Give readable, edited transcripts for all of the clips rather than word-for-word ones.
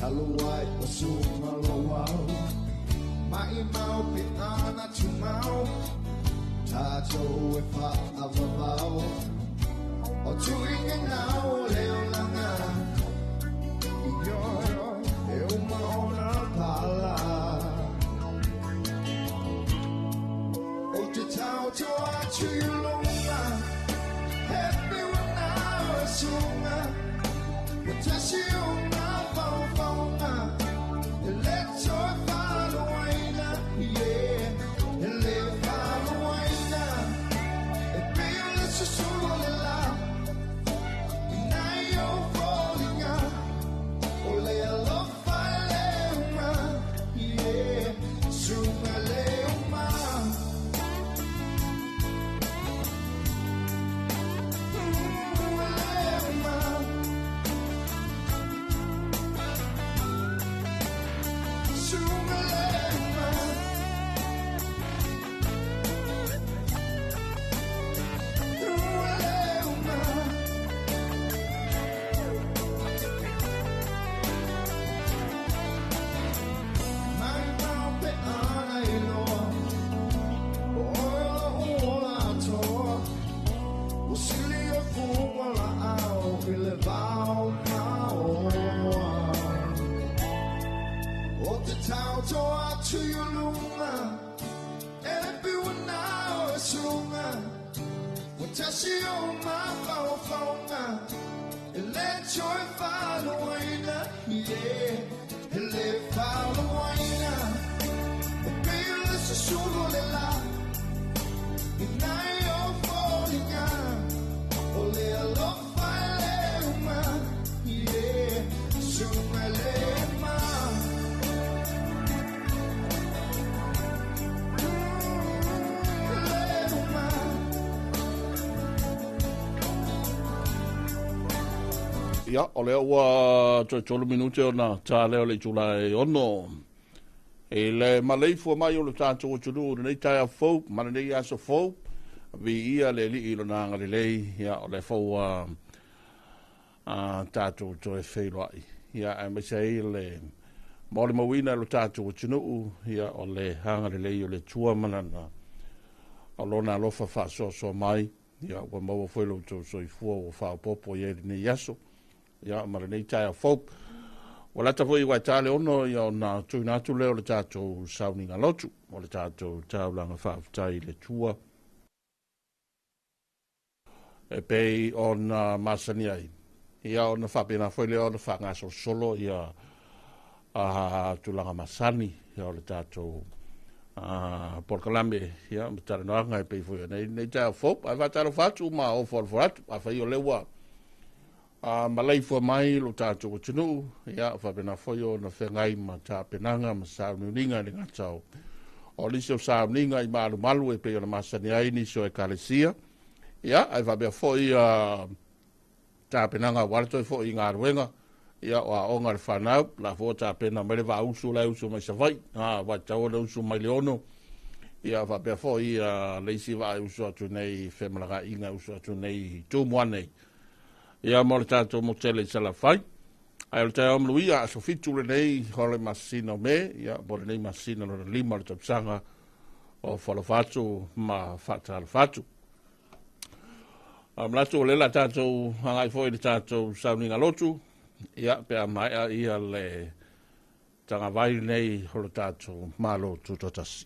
Talu ai o sunga lo au Mai mau pe ana tumau Tātou e whaavavau O tuinga ngau leo langa Yo, e uma ona pala O te tau toa atu i lunga Happy wana sunga O tasi o ngā whauwhaunga E le toe whaluaina, yeah E le whaluaina E pei o le susulu o le la I nai o foliga O le alofa e le uma, yeah Sunga le uma Le uma Sunga le uma Le uma Mai mau pe ana i loa O oe o ola atoa O sili o fuga la au i le vao maoa O te tau toa atu i lunga E le piua nao e sunga O tasi o mafaufauga E le toe faluaina, yeah E le faluaina E pei o le susulu o le la I nai o foliga O le alofa e le uma, yeah Sunga e le uma Le uma Ia, o lea ua toe 3 minute ona ta lea o le itula e 6. I le maleifua mai o le tatou atunuu i lenei taeao fou ma lenei aso fou, viia le Alii i lona agalelei, ia, o lea foi ua tatou toe feiloai. Ia, aemaise ai le molimauina e lo tatou atunuu, ia, o le agalelei o le Atua ma lana, o lona alofa faasoasoa mai, ia, ua maua foi lo outou soifua ua faaopoopo i ai lenei aso, ia, ma lenei taeao fou. Ua lata foi ua e ta le 6, ia, ona tuuina atu lea o le tatou sauniga lotu, o le tatou taulaga faafetai i le Atua e pei ona masani ai. Ia, ona faapena foi lea ona faagasolosolo ia tulaga masani, ia, o le tatou polokalame, ia, ma talanoaga e pei foi ona i lenei taeao fou. Ae faatalofa atu ma ofoalofo atu, afai o lea ua maleifua mai lo tatou atunuu, ia, faapena foi ona feagai ma tapenaga ma sauniuniga i le gata o nisi o sauniga i malumalu e pei ona masani ai nisi o ekalesia, ia, ae faapea foi tapenaga aua le toe foi i galuega, ia, o aoga a le fanau, la foi tapena mai le vaausu la e usu mai Savaii, ua tatau ona usu mai le 6, ia, faapea foi le isi vaa e usu atu nei femalagaaiga e usu atu nei i Tumua nei, ia, mo le tatou motele i Salafai. Ae o le taeao manuia, aso 7 lenei o le masina o Me, ia, mo lenei masina lona 5 o le tausaga o falofa atu ma faatalofa atu. Manatu o lea la tatou agai foi i le tatou sauniga lotu, ia, pe a maea ia le tagavai lenei o le tatou Malo Tutoatasi.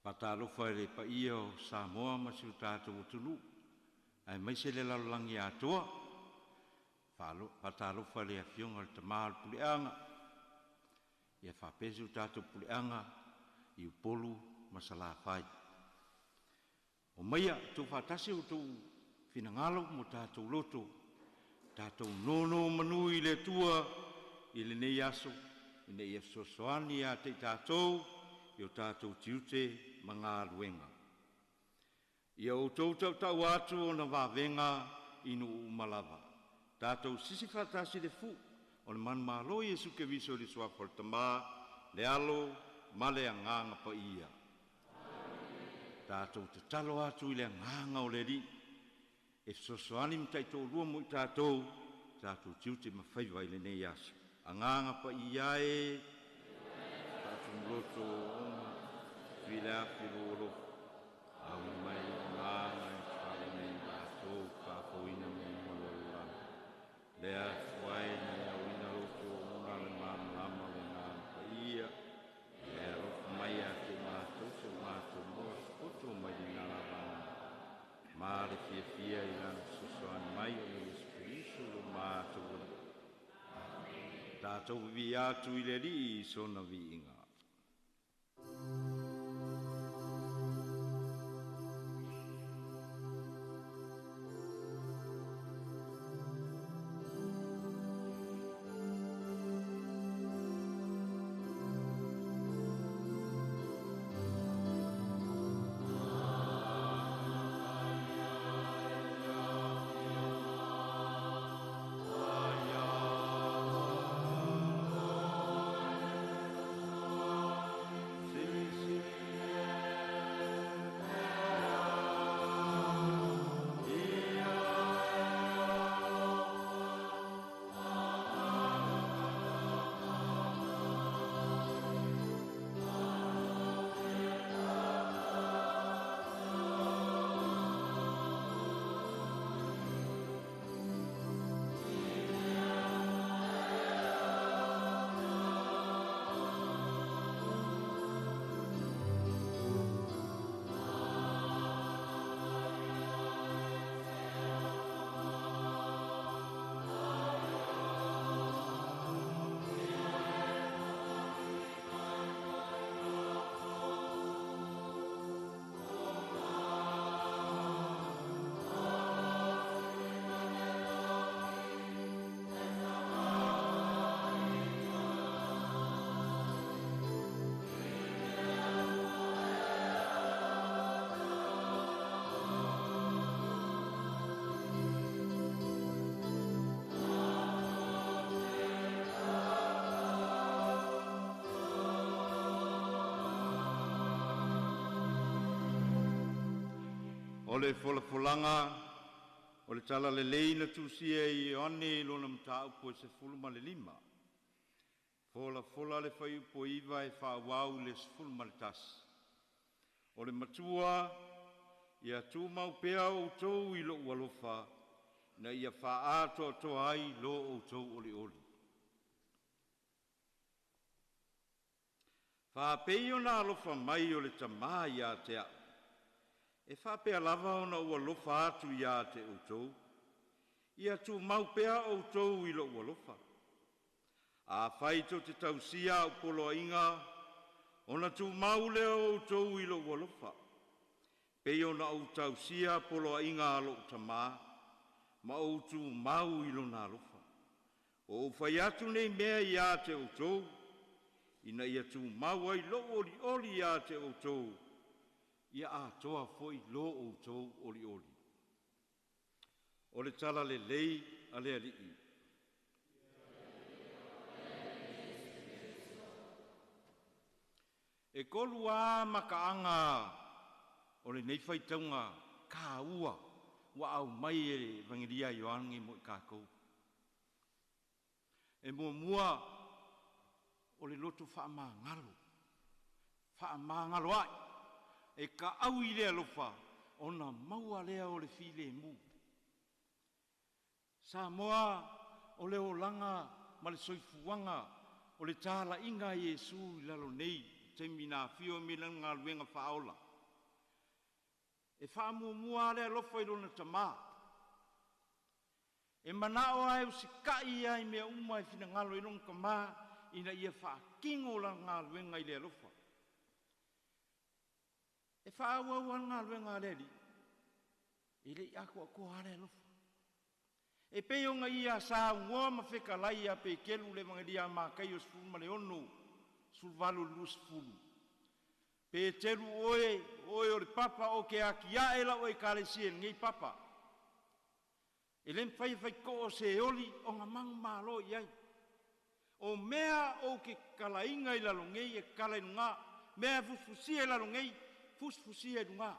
Faatalofa i le paia o Samoa ma si o tatou atunuu, aemaise le lalolagi atoa. Faatalofa i le Afioga i le Tama o le Puleaga, ia faapea si o tatou Puleaga i Upolu ma Salafai. Omaia tuufaatasi o outou finagalo ma o tatou loto, tatou nonomanu i le Atua i lenei aso, ina ia fesoasoani ia te i tatou i o tatou tiute ma galuega. Ia outou tautau atu ona vavega i nuu uma lava. Tatou sisi faatasi le fuu o le manumalo Iesu Keriso i le suafa o le Tama, le Alo ma le Agaga Paia. Tatou tatalo atu i le agaga o le Alii e fesoasoani ma taitoalua mo i tatou, tatou tiute ma faiva i lenei aso. Agaga Paia e, faatunuloto ona fileafi alofa au mai agaga e fale nei latou faafoina nei mo le olaga. Lea atuai na iauina loto ona le malamalama o le Agaga Paia, le alofa mai ia te matou se matou moa poto mai lena lavaga. Ma le fiafia i lana fesoasoani mai o le Iesu Keriso lo matou Alii. Tatou vivii atu i le Alii i sona viiga. O le folafolaga o le Talalelei na tusia e Ioane i lona Mataupu e 15, folafola le fuaiupu 9 e faaauau i le 11. O le matua, ia tumau pea outou i lou alofa, ina ia faaatoatoa ai lo outou olioli. Faapei ona alofa mai o le Tamā ia te a'u, e faapea lava ona ou alofa atu ia te outou. Ia tumau pea outou i lou alofa. Afai tou te tausia a'u poloaiga, ona tumau lea o outou i lou alofa, pei ona ou tausia poloaiga a lou Tamā, ma ou tumau i lona alofa. Ua ou fai atu nei mea ia te outou, ina ia tumau ai lou olioli ia te outou, ia atoa foi lo outou olioli. O le tala lelei a le Alii. E tolu lava makaaga o lenei faitauga taua ua aumai e le Evagelia a Ioane mo i tatou. E muamua, o le loto faamagalo, faamagalo e taui i le alofa ona maua lea o le filemu. Samoa, o le olaga ma le soifuaga o le talaiga a Iesu i lalo nei taimi na afio mai lana galuega faaola. E faamuamua lava le alofa i lona Tamā. E manao lava e usikai ia i mea uma e finagalo ai lona Tamā ina ia faatino lana galuega i le alofa. E faaauau lava le galuega a le Alii, e le i atoatoa lava le alofa. E pei ona Ia saunoa ma fetalai ia Petelu i le Evagelia a Mataio 16, 18 i le 20, Petelu oe, o oe o le papa ou te atiae lau Ekalesia i lenei papa. E le mafai e faitotoa o Seoli ona manumalo i ai. O mea ou te tatalaina i lalo nei e tatala i luga, mea e fusifusia i lalo nei, fusifusia i luga.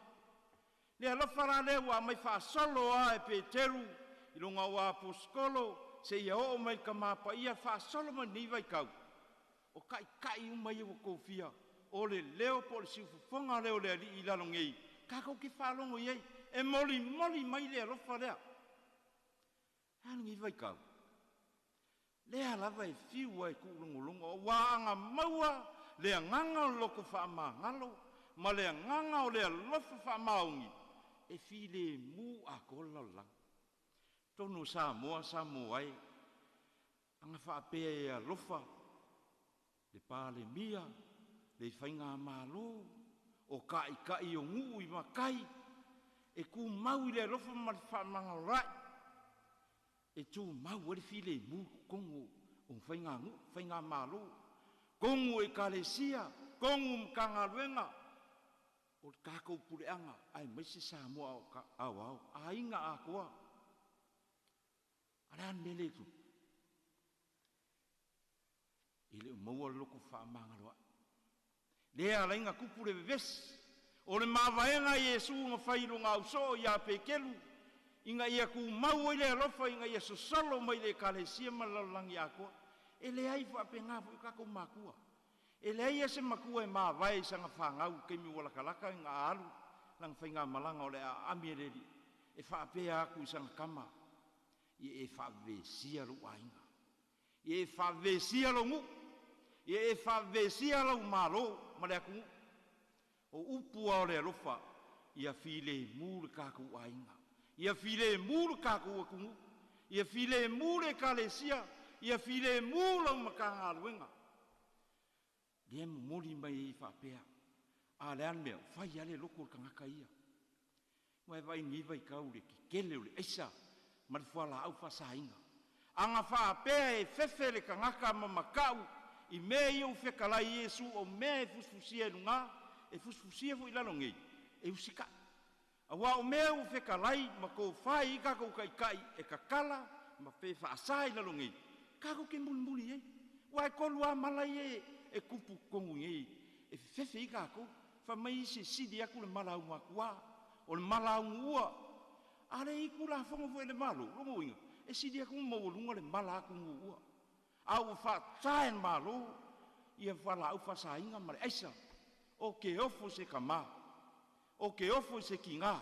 Le alofa la lea ua aumai faasolo lava e Petelu i lona aposetolo seia oo mai i le Tama Paia, faasolo mai lenei vaitau, o Taitai uma ia ua tofia, o le leo po o le siufofoga lea o le Alii i lalo nei, tatou te faalogo i ai, e molimoli mai le alofa lea. Ae a lenei vaitau? Lea lava e fiu lava e tuulogologo, aua ana maua le agaga o le loto faamagalo ma le agaga o le alofa faamaoni, e filemu atoa le lalolagi. Totonu o Samoa, Samoa e, ana faapea e alofa le Palemia, le Faigamalo, o Taitai o nuu i matai, e tumau i le alofa ma le fefaamagaloai, e tumau ai le filemu i totonu o faiganuu, faigamalo, totonu o Ekalesia, totonu o Matagaluega o le tatou puleaga, aemaise Samoa aoao, aiga atoa. A o le a le mea lea e tupu? E le o maua le loto fefaamagaloai. Lea e ala ai ona tupu le vevesi. O le mavaega a Iesu na fai i lona ausoo ia Petelu ina ia tumau ai le alofa ina ia sosolo mai le Ekalesia ma le lalolagi atoa. E leai, faapena foi o tatou matua. E leai lava se matua e mavae i sana fanau i le taimi ua latalata ina alu lana faigamalaga o le a aami e le Alii, e faapea atu i sana tama, “Ia e faavevesia lou aiga, ia e faavevesia lou nuu, ia e faavevesia lau Malo ma le atunuu.” O upu lava o le alofa, ia filemu le tatou aiga, ia filemu le tatou atunuu, ia filemu le Ekalesia, ia filemu lau Matagaluega, lea e momoli mai ai faapea. A o le a le mea? Ua fai lava le loto o le tagata ia. Ua e vaai i lenei vaitau i le tetele o le aisa ma le fualaau faasaina. Ana faapea e fefe le tagata ma matau i mea ia ua fetalai Iesu o mea e fusifusia i luga, e fusifusia foi i lalo nei, e usitai. Aua o mea ua fetalai ma tofa i ai tatou taitai e tatala ma pe faasa i lalo nei, tatou te mulimuli i ai. Aua e tolu lava mala ia e tupu i totonu i inei e fefefe ai tatou. Fai mai isi e sili atu le mala aumatua, o le mala aunuua. A lea e i ai Tulafono foi a le Malo, o lona uiga e sili atu ona maualuga le mala atunuua. A ua faasa e le Malo ia fualaau faasaina ma le aisa. Ou te ofo i se tama, ou te ofo i se tina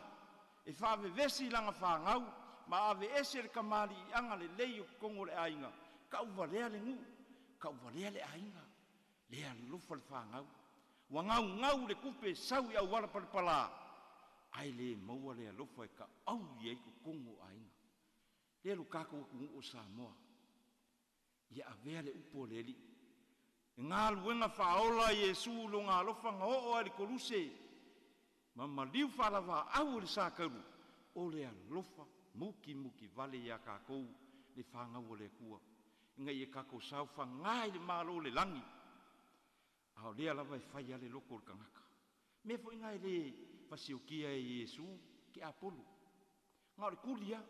e faavevesi i lana fanau ma aveese le tamaliiaga lelei o totonu o le aiga, tauvalea le nuu, tauvalea le aiga, le alofa le fanau. Ua gaugau le tupe sau i auala palapala, ae le maua le alofa e taaui ai totonu o aiga. Lea lo tatou atunuu o Samoa, ia avea le upu a le Alii, e galuega faaola Iesu i lona alofa na oo lava i le koluse ma maliu faalaváau i le sa taulu, o le alofa mukimuki vale ia tatou le fanau a le Atua, ina ia tatou saofaga i le Malo o le lagi. A o lea lava e fai lava le loto o le tagata. O le mea foi lena e le fasiokia e Iesu le tiapolo, na o le tuli lava.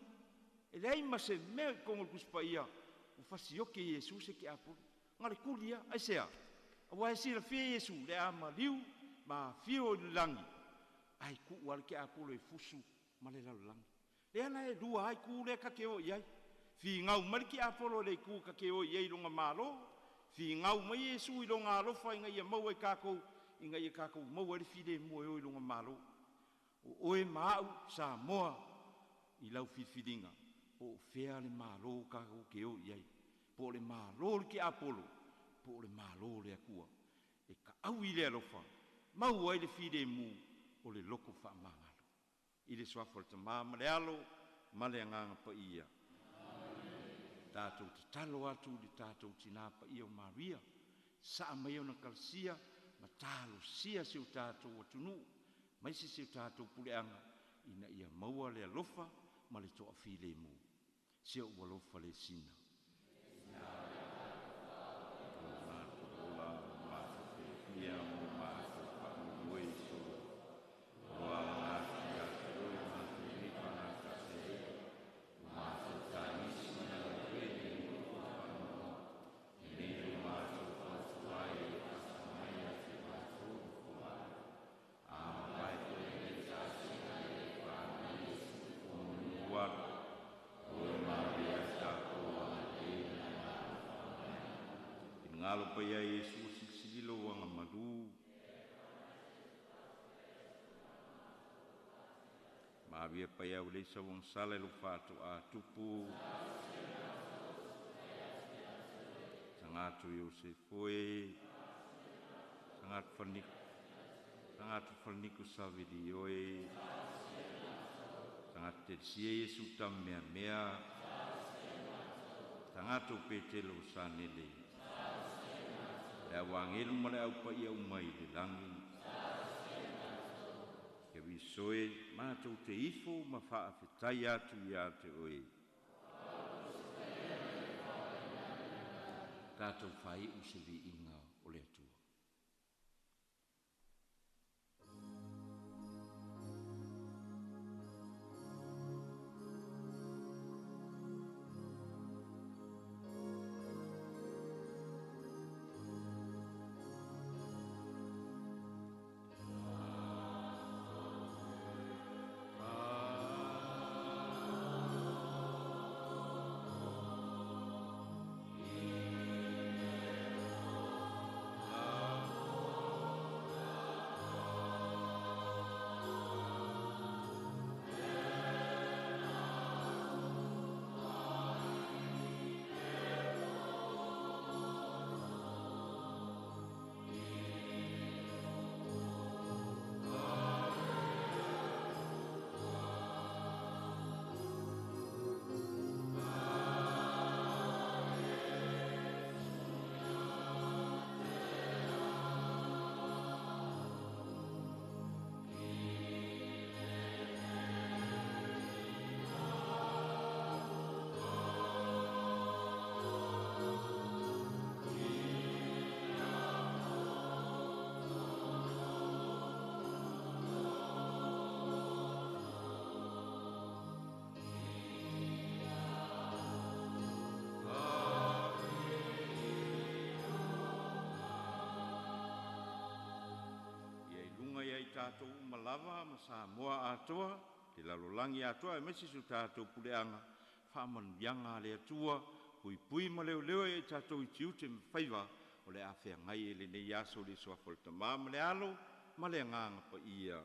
E leai ma se mea i totonu o le Tusi Paia ua fasioki e Iesu se tiapolo, na o le tuli lava. Aisea? Aua e silafia e Iesu le a maliu ma afio i le lagi, ae tuu lava le tiapolo e fusu ma le lalolagi. Lea la e lua lava itu lea ta te o i ai. Finau mai le tiapolo i le itu ta te o i ai i lona malo, finau mai Iesu i lona alofa ina ia maua e tatou, ina ia tatou maua ai le filemu e o i lona malo. O oe ma au Samoa i lau filifiliga, po o fea le malo tatou te o i ai, po o le malo o le tiapolo po o le malo o le Atua. E kaaui le alofa, maua ai le filemu o le loto faamagalo. I le Suafa o le Tama ma le Alo ma le Agaga Paia. Tatou tatalo atu i le tatou Tina Paia o Maria, sasaa mai ona kalasia ma talosia si o tatou atunuu aemaise si o tatou puleaga ina ia maua le alofa ma le toafilemu. Si ou alofa le sina. Finagalo paia Iesu e silisili lou agamalu, Maria paia ua leai sau agasala i lou faatoa tupu, Tagata o Iosefo e, Tagata Falaniko Savelio e, Tagata Telesia Iesu Tameamea, Tagata o Petelo Sanele, Le au agelu ma le au paia uma i le lagi. Keriso e, matou te ifo ma faafetai atu ia te oe. Tatou faaiu se viiga o le Atua. Ia i luga ia i tatou uma lava ma Samoa atoa, le lalolagi atoa aemaise si o tatou puleaga, faamanuiaga a le Atua, puipui ma leoleo ia i tatou i tiute ma faiva o le a feagai ai lenei aso i le Suafa o le Tama ma le Alo ma le Agaga Paia.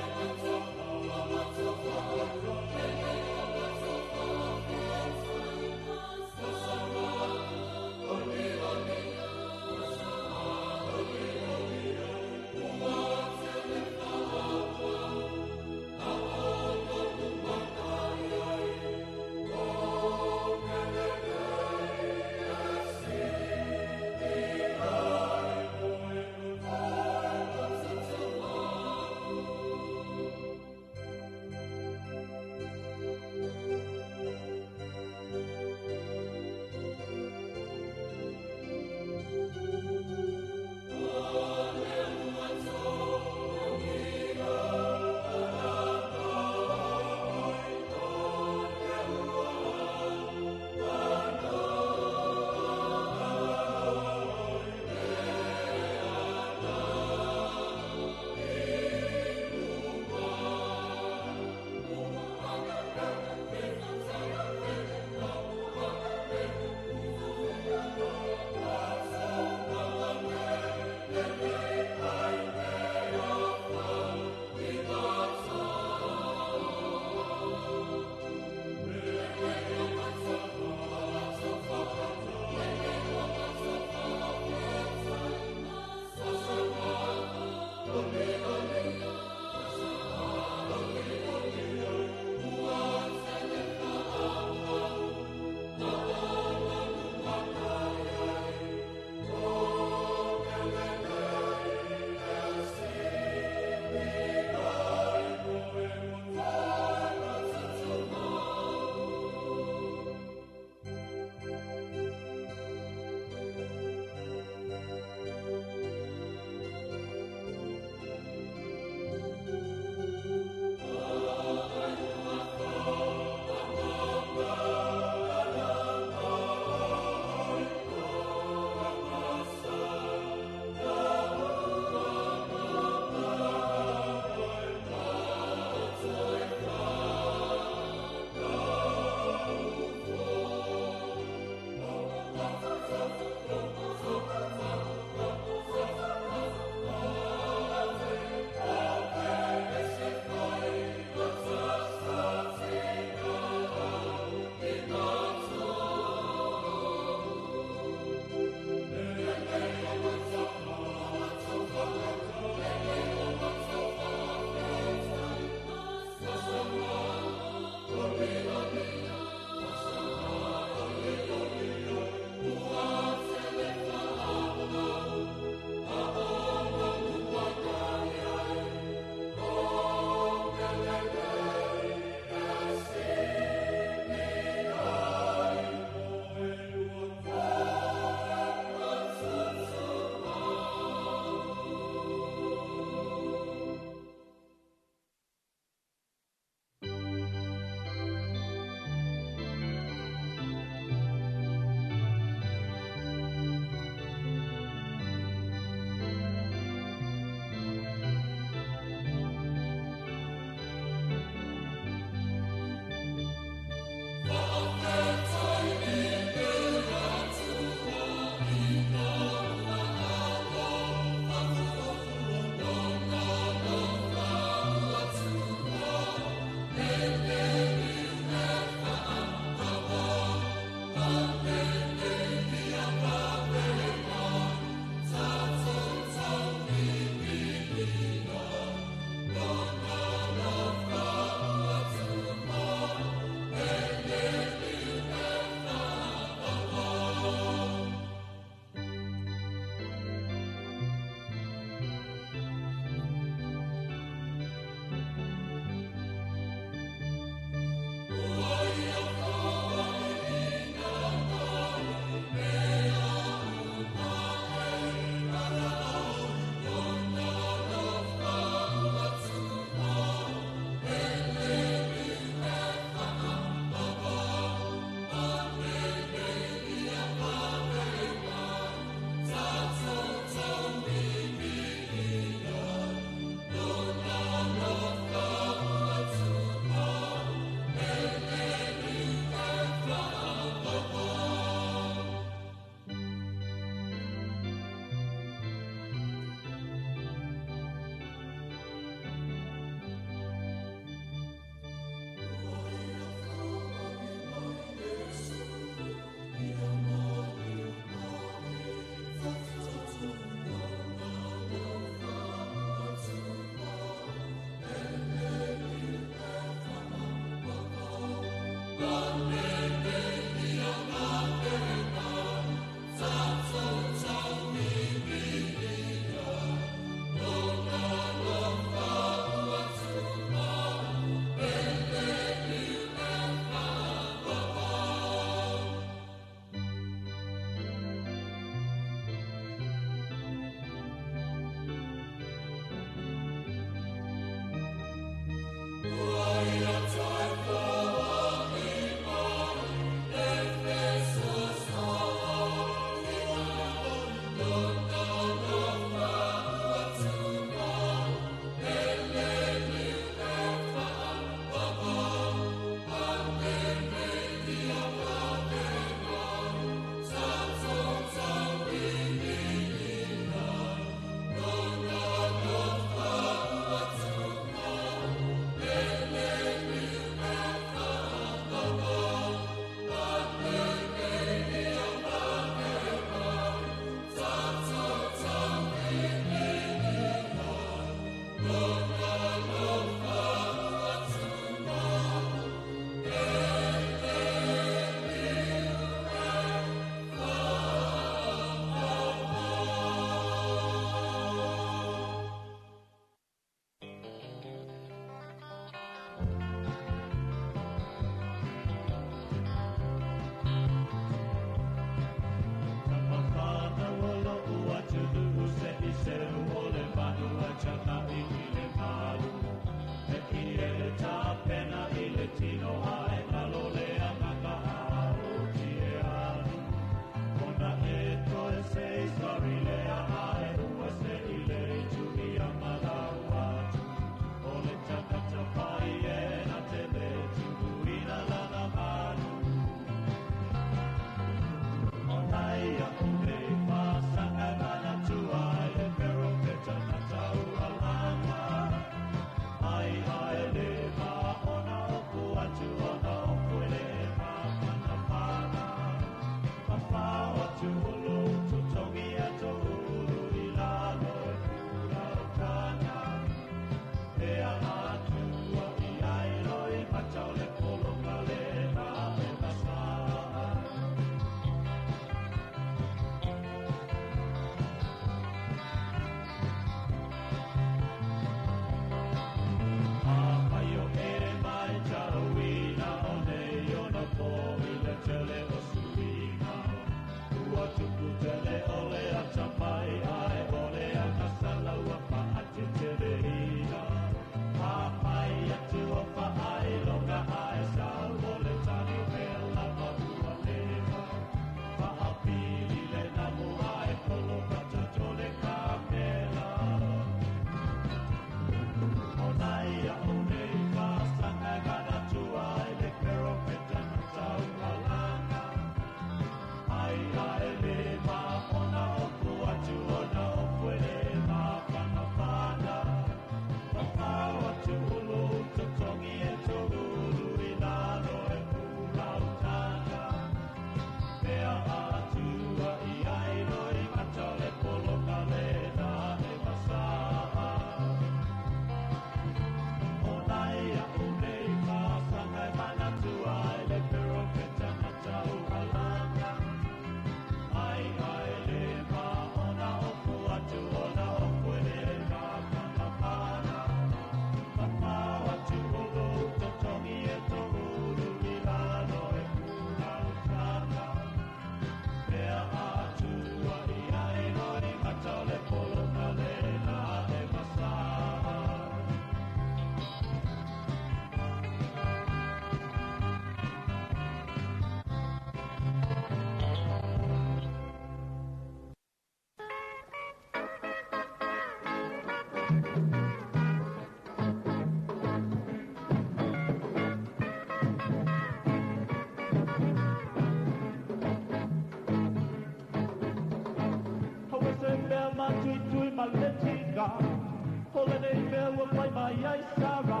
O lenei mea ua fai mai ai Sara.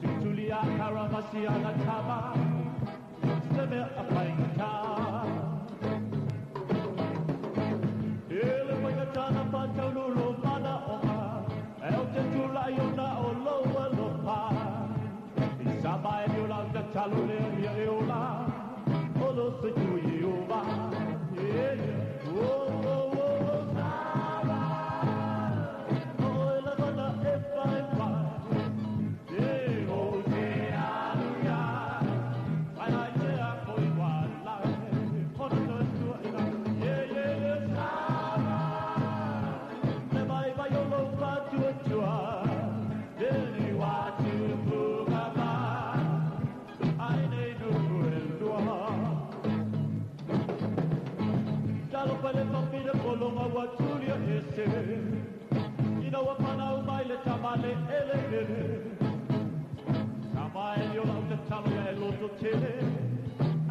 Tutuli a karamasi ana tama. Se mea a whaingata. Ele waingatana pataunuro mana onga. E o te tula i ona o loa lopa. I sama e liola una talo lea ia e ola. O lo se tui e ova. Yeah, yeah. Oh, oh, oh, oh, Sara. O e la mana e whai whai. Yeah, o te aluia. Ai ai te ako i wālai. Ona te tua ina. Yeah, yeah, yeah, Sara. Me mai vai o lo whātua tua. Tēnei wā tūpunga mā. Ai nei nuku e lua. Talo pale papira polonga wa tulia ese. Ina wa panau mai le tamale ele ele. Sama e liola o te talo ia e loto tele.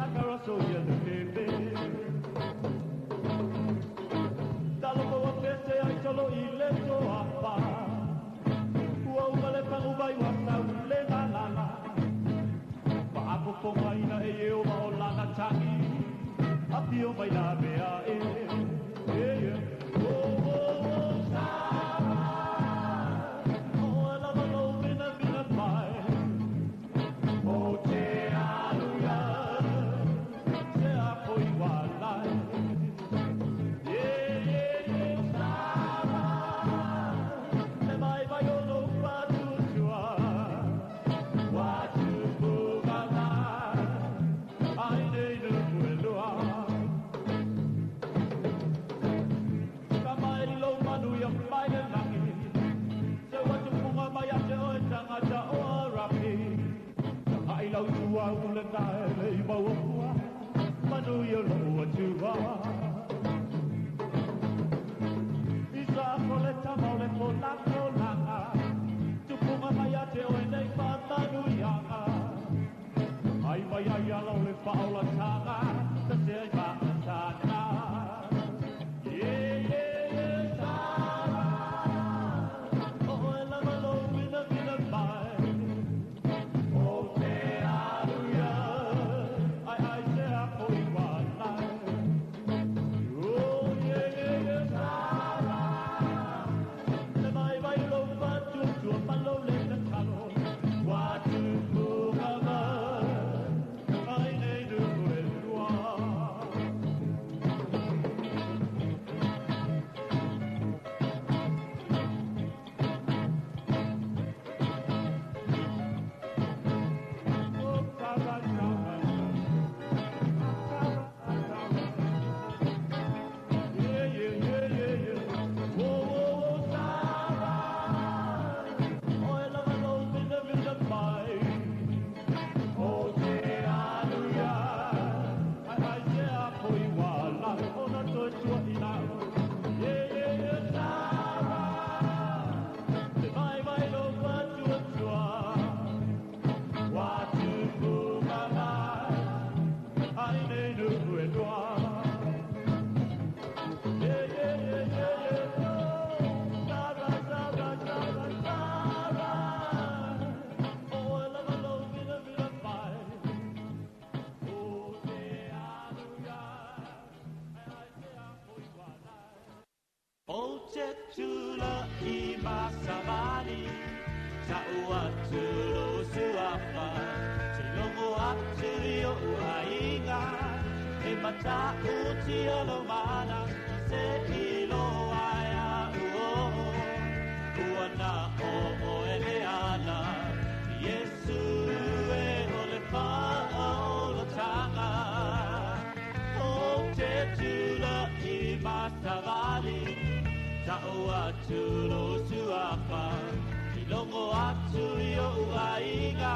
Akara so ia le pepe. Talo po wa pese ai tolo i le toa pa. Ua uma le pangu vai wa sau le malala. Pa apo ponga ina e eo ma o lana tangi. Apio mai la mea e. Yeah, yeah. Oh, oh, oh, Sara. Oh, e lava lo mina mina mai. O te aluia. Se a koi walai. Yeah, yeah, yeah, Sara. Me mai vai o lo whatutua. Whatupunga mai. Ai nei nuku e lua. Ka mai lo manu ia mai le langi. Se whatupunga mai a te oe tangata o arapi. Ai lau tua ule nae le i maua pua. Manu ia lo atua. Isa ko le tama o le polako langa. Tupunga mai a te oe nei whamanu ianga. Ai mai ai ala o le whaola tanga. Te se ai maatana. Yeah, yeah, yeah, Sara. O e lava lo mina mina mai. O te aluia. Ai ai se a koi wānai. Oh, yeah, yeah, yeah, Sara. Le mai vai lo whatutua malo le te talo. Whatupunga mai. Ai nei nuku e lua. Oh, Sara, Sara. Yeah, yeah, yeah, yeah, yeah. Oh, oh, oh, Sara. Oh, e lava lo mina mina mai. O te aluia. Ai ai se a koi wālai. Ona toi tua ina. Yeah, yeah, yeah, Sara. Te mai mai lo whatua tua. Whatupunga mai. Ai nei nuku e lua. Yeah, yeah, yeah, yeah, yeah. Oh, Sara, Sara, Sara, Sara. Oh, e lava lo mina mina mai. O te aluia. Ai ai se a koi wālai. O te tula i masavali, ta ua tulu suafa, te longo atu i o uainga, e mata uti o lo mana, se ilo aia uo, ua na o o ele ala, Yesu e o le whaolatanga. O te tula i masavali, ta ua tulu suafa, i longo atu i o uainga,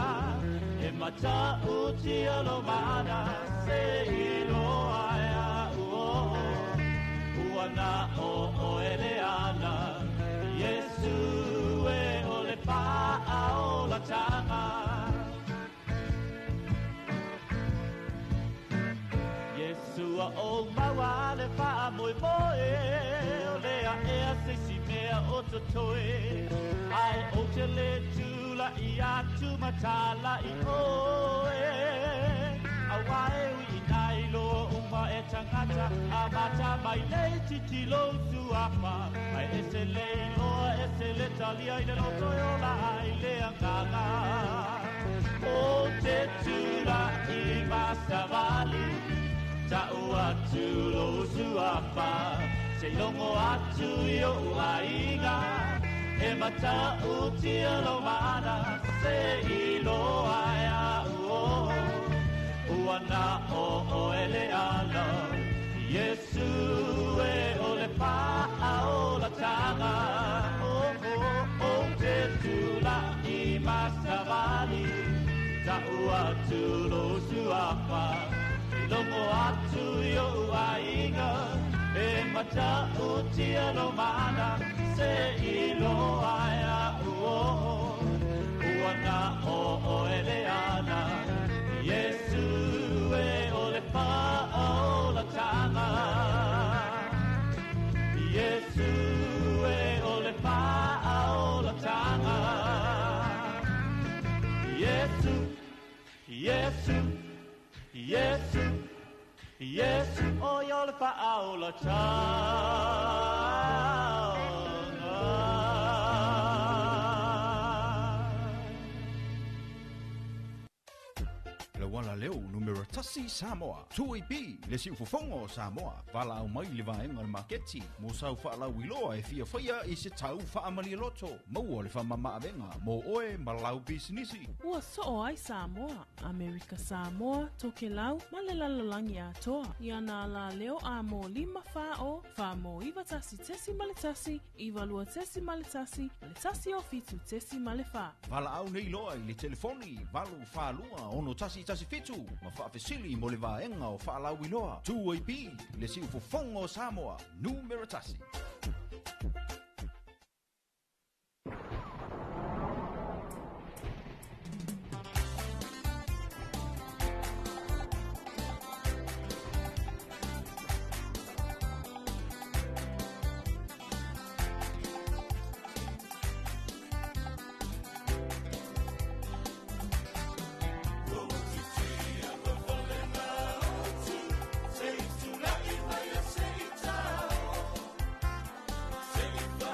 e mata uti o lo mana, se ilo aia uo, ua na o o ele ala, Yesu e o le whaolatanga. Yesu a o maua le wha moe moe, o lea ea se si mea o totoe Ai o te le tula i atu matala i oe A wae ui i nai loa uma e tangata A mata mai lei titilo suafa Ai ese le loa ese le talia i le loto e ola ai le anganga O te tula i masavali Ta'u atu lo suafa Se longo atu i o aiga E mata utia lo mana Se ilo ai a uo Ua na o o ele ala Yesu e o le pa a o la tanga O o o te tula i masavali Ta'u atu lo suafa Longo atu i o aiga E mata utia lo mana Se ilo ai a uo Ua na o o ele ala Yesu e o le pa o la tanga Yesu e o le pa o la tanga Yesu Yesu Yesu Yesu o yo le fa o la tanga Le wala leo numero tasi Samoa. 2AP le siufofoga o Samoa. Valaau mai le vaega o le maketi mo sau faalauiloa e fiafaia i se tau faamalialoto. Maua le faamamaavega mo oe ma lau pisinisi. Ua soo ai Samoa, Amerika Samoa, Tokelau, ma le lalolagi atoa. Ia nā la leo a mō 5 whā o, whā mō 91.1, 92.1, ma le 1 o 7.4. Valaau nei loa i le telefoni 842 6117 ma faafesili mo le vaega o faalauiloa. 2AP le siufofoga o Samoa, numero tasi. Say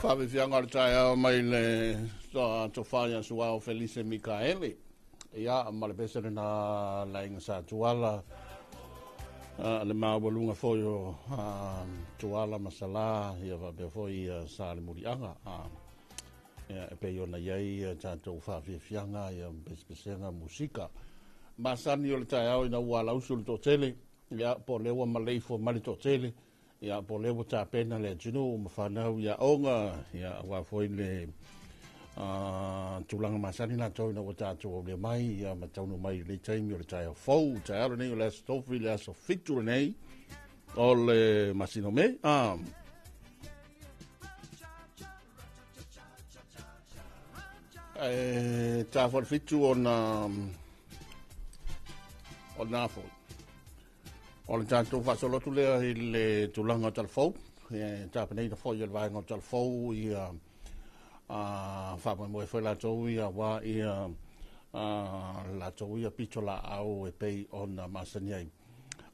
Faafiafiaga o le taeao mai le tofa ia Suao Felice Mikaele. Ia, ma le pese lena le aiga sa Tuala, le maualuga foi o Tuala ma Salā, ia faapea foi sa le Muliaga. Ia, e pei ona i ai tatou faafiafiaga, ia pesepesega musika masani o le taeao ina ua alausu le toatele, ia, po o lea ua maleifua mai le toatele, ia, po o lea ua tapena le atunuu ma fanau i aoga, ia, aua foi le tulaga masani latou ina ua tatou aulia mai, ia, ma taunuu mai i lenei taimi o le taeao fou, taeao lenei o le aso Tofi, le aso 7 lenei o le masina o Me. E ta foi le 7 ona o lena foi o le tatou faasolo atu lea i le tulaga o talafou, e tapenaina foi e le vaega o talafou ia faamoemoe foi latou ia aua ia latou ia pito laau e pei ona masani ai.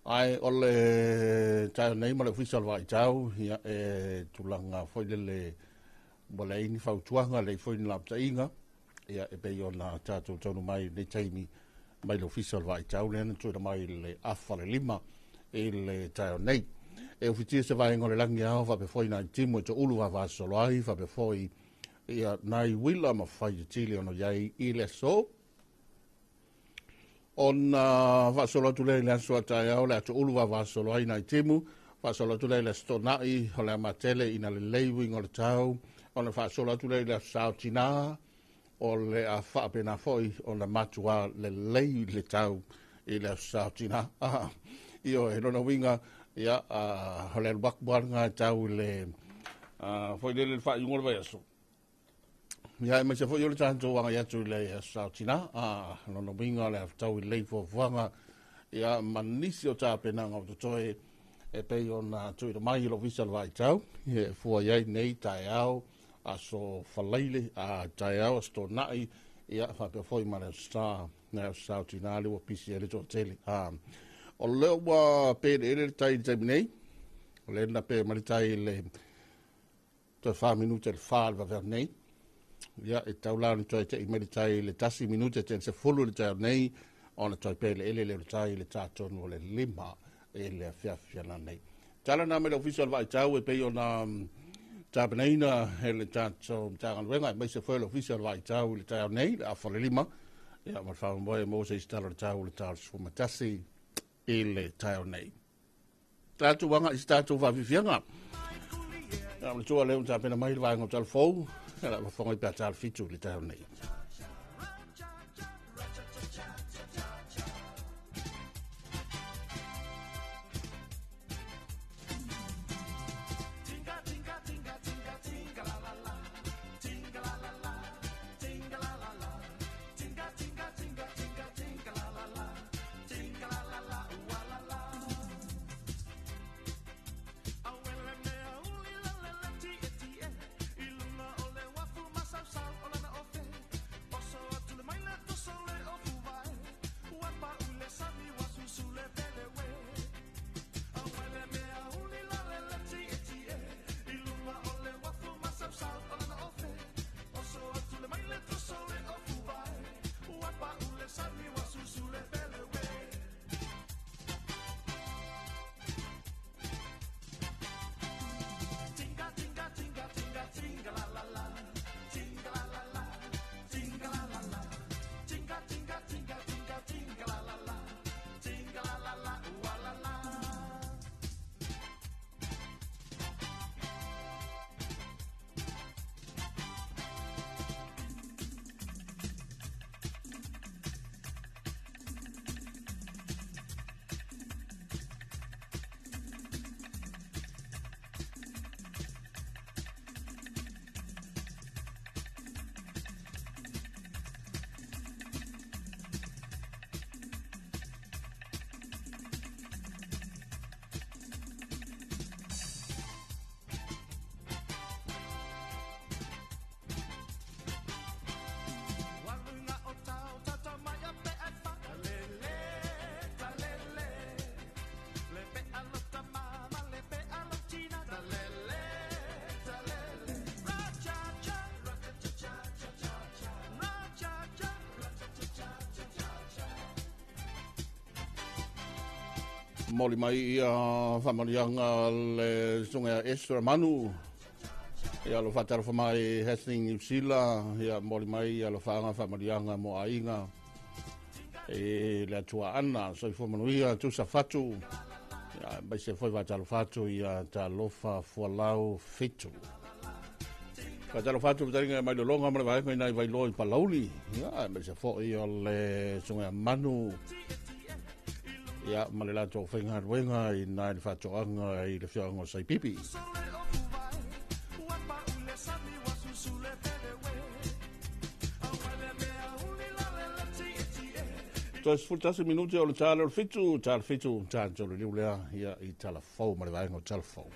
Ae o le taeao nei ma le ofisa o le Vaitau, ia, e tulaga foi lele ua leai ni fautuaga, leai foi ni lapataiga, ia, e pei ona tatou taunuu mai i lenei taimi mai le ofisa o le Vaitau lea na tuuina mai i le 4:30 i le taeao nei. E ufitia se vaega o le lagi ao faapea foi nai timu e toulu vavasolo ai, faapea foi ia nai uila ma fai tili ona iai i le aso. Ona faasolo atu lea i le aso a taeao le atoulu vavasolo ai nai timu, faasolo atu lea i le aso Toonai o le amatele ina lelei uiga o le tau, ona faasolo atu lea i le aso Sa o Tinā o le a faapena foi ona matua lelei le tau i le aso Sa o Tinā. Io e lona uiga, ia, o le alu atu lava e tau i le foi lele le faaiuga o le vaiaso. Ia, e maise foi o le tatou agai atu i le aso Sa o Tinā. Lona uiga o le aftau i lelei fuafuaga, ia, ma nisi o tapenaga o totoe e pei ona tuuina mai i le ofisa o le Vaitau, e fua i ai nei taeao, aso Faraile, taeao, aso Toonai, ia, faapea foi ma le aso Sa, le aso Sa o Tinā le ua pisi ai le toatele. O lea ua peleele le tai i le taimi nei, o lea na pe mai le tai i le toe 4 minute le 4 le vaveao nei. Ia, e tau la ona toe tei mai le tai i le 1 minute te 10 le taeao nei, ona toe peleele le tai i le tatonu o le 5 i le afiafi nei. Tala na mai le ofisa o le Vaitau e pei ona tapenaina e le tatou Matagaluega, aemaise foi le ofisa o le Vaitau i le taeao nei, le 4:30, ia, ma le faamoemoe mo se isi tala o le tau o le tau 11 i le taeao nei. Tatou aga i se tatou faafiafiaga. Ia, ma le tua lea ua tapena mai le vaega o talafou, ia, la mafonga i pe a 6:30 i le taeao nei. Moli mai ia faamanuiaga le susuga ia Esther Manu. Ia lo faatalofa mai Hastings New Zealand, ia moli mai ia alofaaga faamanuiaga mo aiga e le Atua Ana, soifua manuia tusa fatu. Ia mai se foi faatalofa atu ia talofa fualau 7. Faatalofa atu fetalinga mai lologa ma le vaega i nai vailoa i Palauli. Ia mai se foi o le susuga ia Manu. Ia ma le latou faigaluega i nai le faatoaga i le fioaga o Saipipi. Toe 11 minute o le tala o le 7, tala 7, tala tolu liu lea, ia i tala fou ma le vaega o tala fou.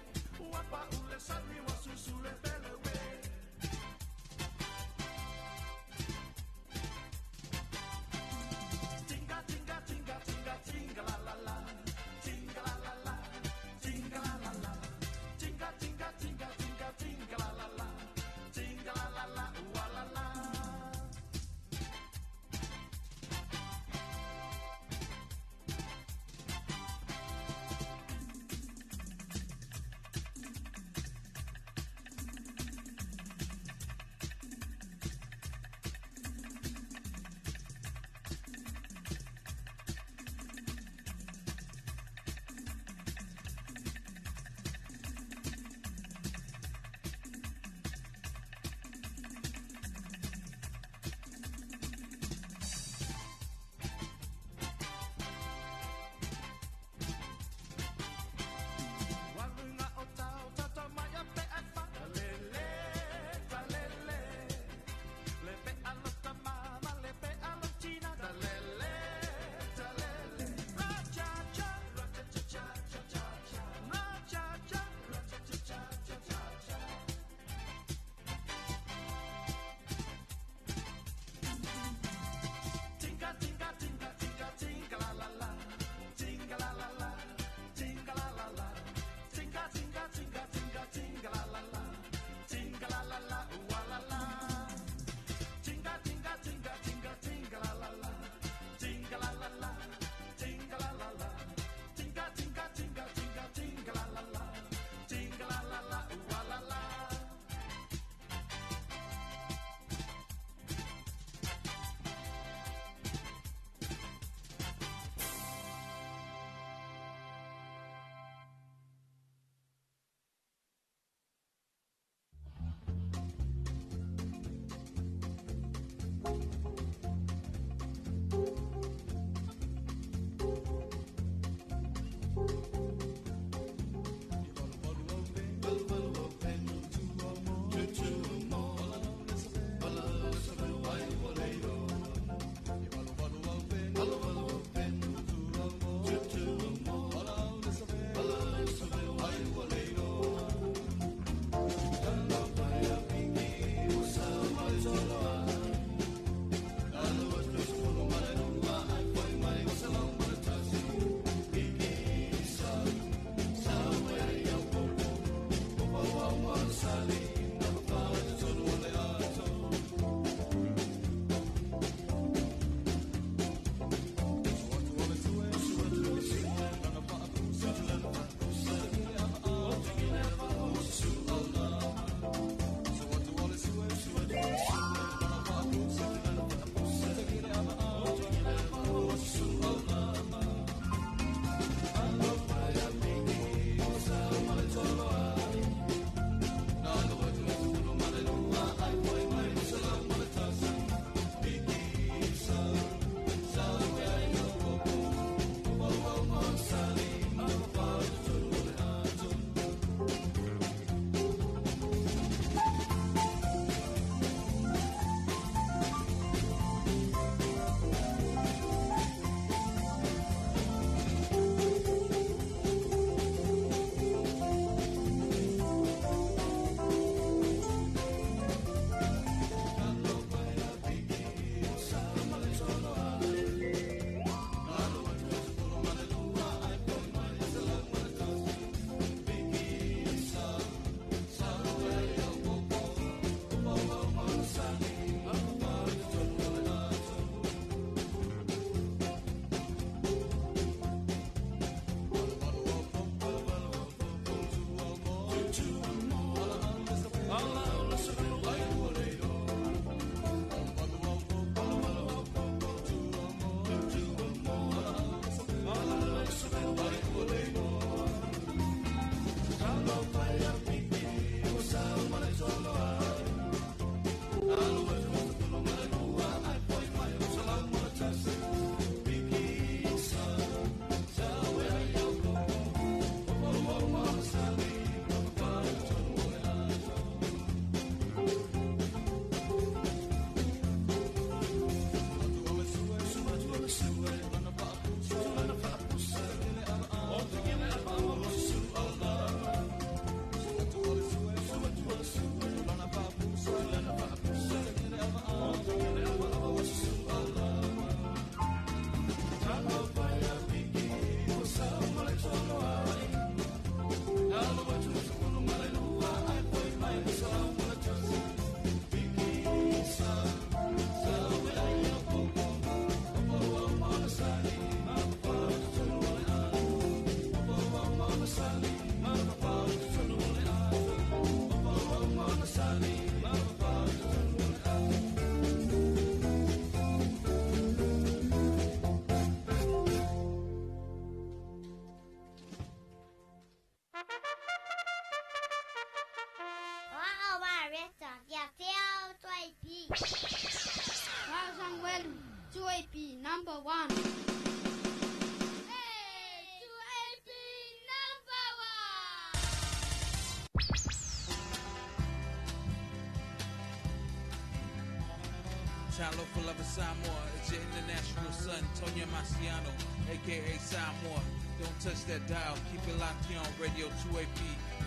Talofa Lava Samoa, it's your international son, Tonya Marciano, aka Samoa. Don't touch that dial, keep it locked here on Radio 2AP,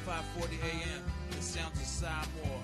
540 AM, the sounds of Samoa.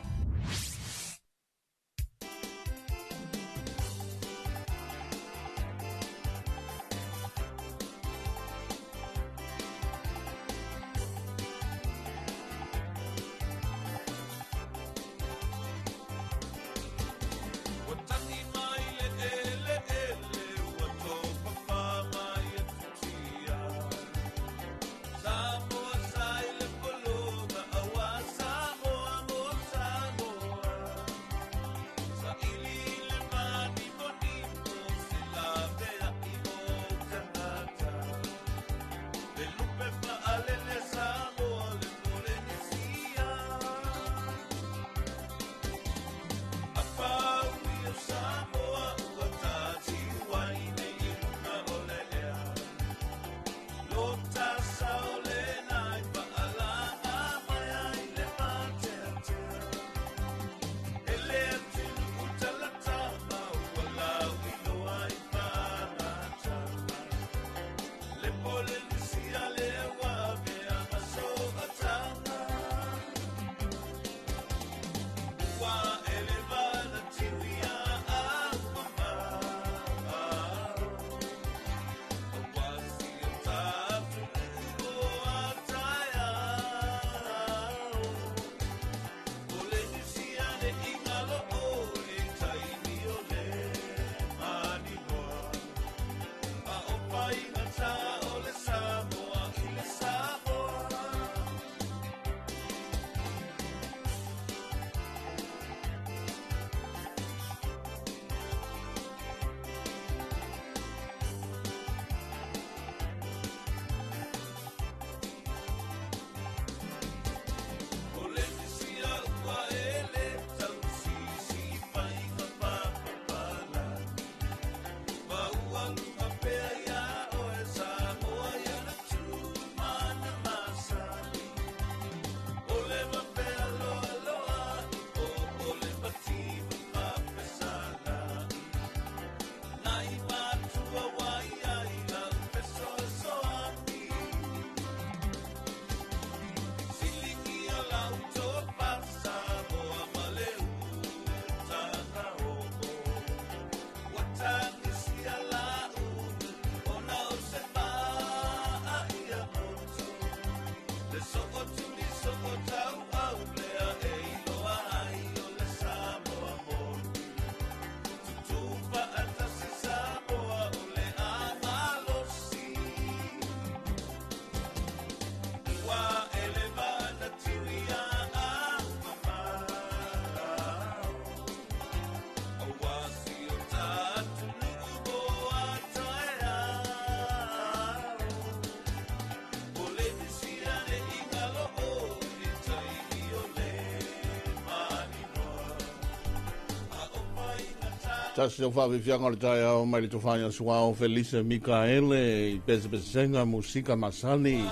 Tasi o whaawifianga o le tai ao mai le tofanya suao Felice Mikaele i pesepesenga musika masani.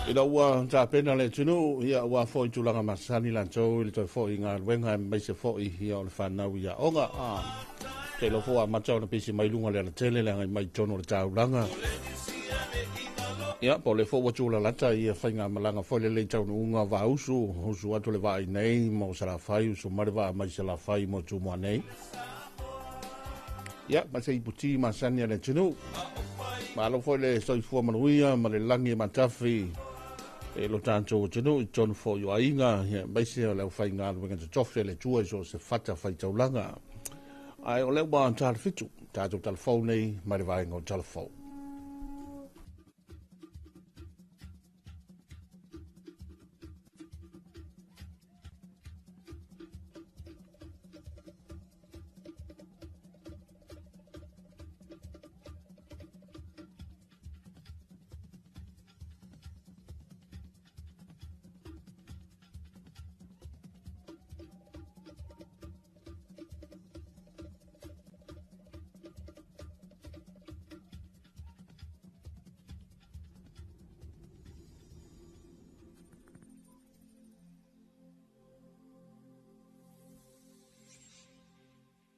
Ina ua tāpena le tunu, ia ua fo i tulaga masani lantou i le toi fo i ngā luenga e meise fo i ia o le whanau ia onga. Te lo fo a matau na pisi mai lunga le ala tele le angai mai tono le taulanga. Ia, po le fo ua tula lata ia whainga malanga fo le le tau unga va usu, usu atu le vai nei, mo salafai, usu mare va mai salafai mo tumua nei. Ia, ma se iputi masani le tunu. Ma alo fo le soifua manuia, ma le langi matafi, e lo tātou tunu, i tonu fo i ainga, ia, maise o le whainga aluenga te tofe le tua i so se fata whai taulanga. Ai, o le ua talfitu, tātou talfau nei, mai le vaenga o talfau.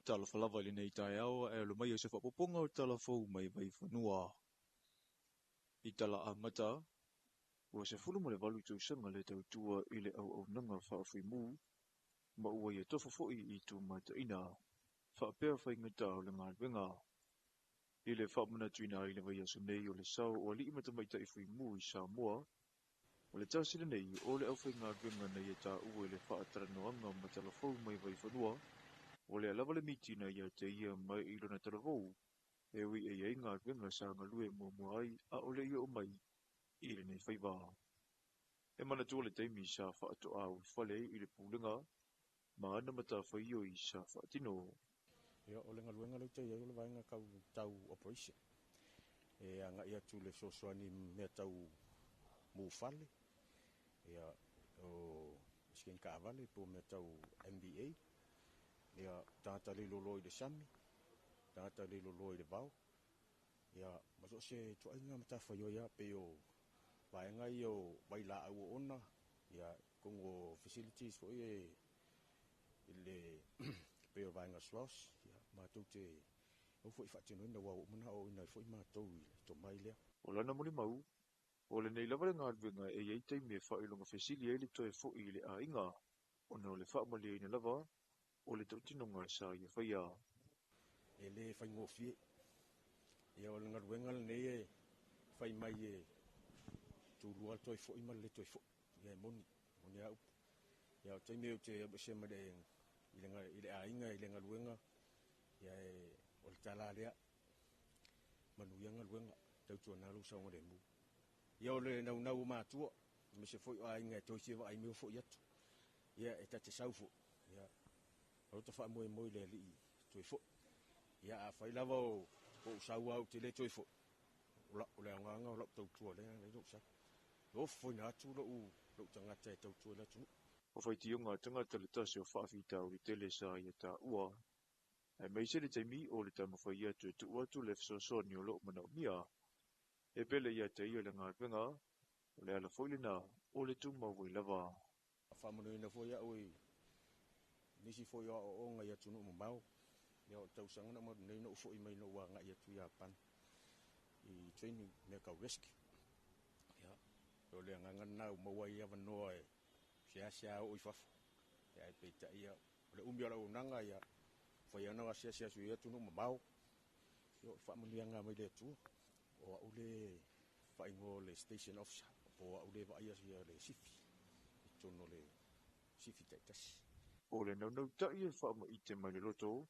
Talofa lava i lenei taeao ae alo mai o se faaopoopoga o tala fou mai Vaifanua. I tala amata, ua 18 tausaga le tautua i le auaunaga faafuimu ma ua ia tofa foi i tumataina faapea faigata o le galuega. I le faamanatuina ai i le vaiaso nei o le sao o alii ma tamaitai fuimu i Samoa, o le tasi lenei o le aufaigaluega na ia taua i le faatalanoaga ma tala fou mai Vaifanua, ua lea lava le mitina ia te ia mai i lona talavou, e ui e i ai galuega sa galue muamua ai a o le i oo mai i lenei faiva. E manatua le taimi sa faatoa ulufale ai i le pulega ma ana matafaioi sa faatino. Ia, o le galuega lea ou te i ai o le vaega tau tau operation. E agai atu i le fesoasoani i mea tau mu fale, ia, o sikeni taavale po o mea tau MVA, ia, tagata le loloa i le sami, tagata le loloa i le vao, ia, ma so o se ituaiga matafaioi lava pei o vaega ia o vailaau oona, ia, totonu o facilities foi e i le pei o vaega SROS, ia, matou te au foi faatinoina, aua ua uma ona aoaoina ai foi matou i le tomai lea. O lana molimau, o lenei lava le galuega e i ai taimi e faailoga fesili ai le toe foi i le aiga, ona o le faamalieina lava o le tautinoga sa ia faia. E le faigofie. Ia, o le galuega lenei e fai mai e tulua le toe foi ma le le toe foi. Ia, e moni, moni a upu. Ia, o taimi ou te alu mai le, i le aiga i le galuega, ia, e, o le tala lea, manuia galuega, tautuana lou saogalemu. Ia, o le naunau o matua, aemaise foi o aiga e toe fia vaai mai o foi atu. Ia, e ta te sau foi, ia, o ta faamoemoe i le alii toe foi. Ia, afai lava o ou sau lava ou te le toe foi, o le aogaga o lau tautua lea na lou sau. E ofoina atu lou tagata e tautua i le atunuu. O faitioga a tagata le tasi o faafitauli tele sa ia taua, aemaise le taimi o le taumafai atu e tuu atu le fesoasoani o loo manaomia. E pele ia te ia le galuega, o le ala foi lena o le tumau ai lava. Faamanuiaina foi au i nisi foi o aoaoga i atunuu mamao. Ia, o le tausaga na uma nei na ou foi mai na ou agai atu i Iapani i training mea tau rescue. Ia, o le agaga lena ua maua ai avanoa e seasea oo i fafo. Ia, ae peitai ia, o le umi o lau auaunaga, ia, fai ana asiasi atu i atunuu mamao. Ia, o le faamanuiaga mai le Atua. O au le faaigoa o le station officer, po o au le vaaia le sifi i totonu o le sifi taitasi. O le naunautai e faamaite mai le loto,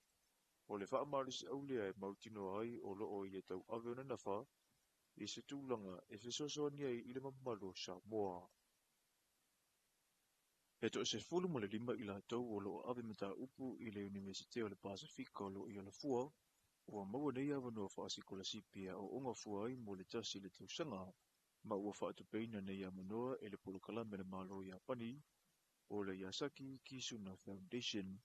o le faamalosiau lea e mautinoa ai o loo ia tauave ona nafa i se tulaga e fesoasoani ai i le mamalu o Samoa. E toa-15 i latou o loo ave mataupu i le Iunivesite o le Pasefika o loo i Alafua, ua maua nei avanoa faasikolasipi e aoaoga fua ai mo le 1 le tausaga, ma ua faatupeina nei avanoa e le polokalame a le Malo o Iapani o le Yasaki Kizuna Foundation.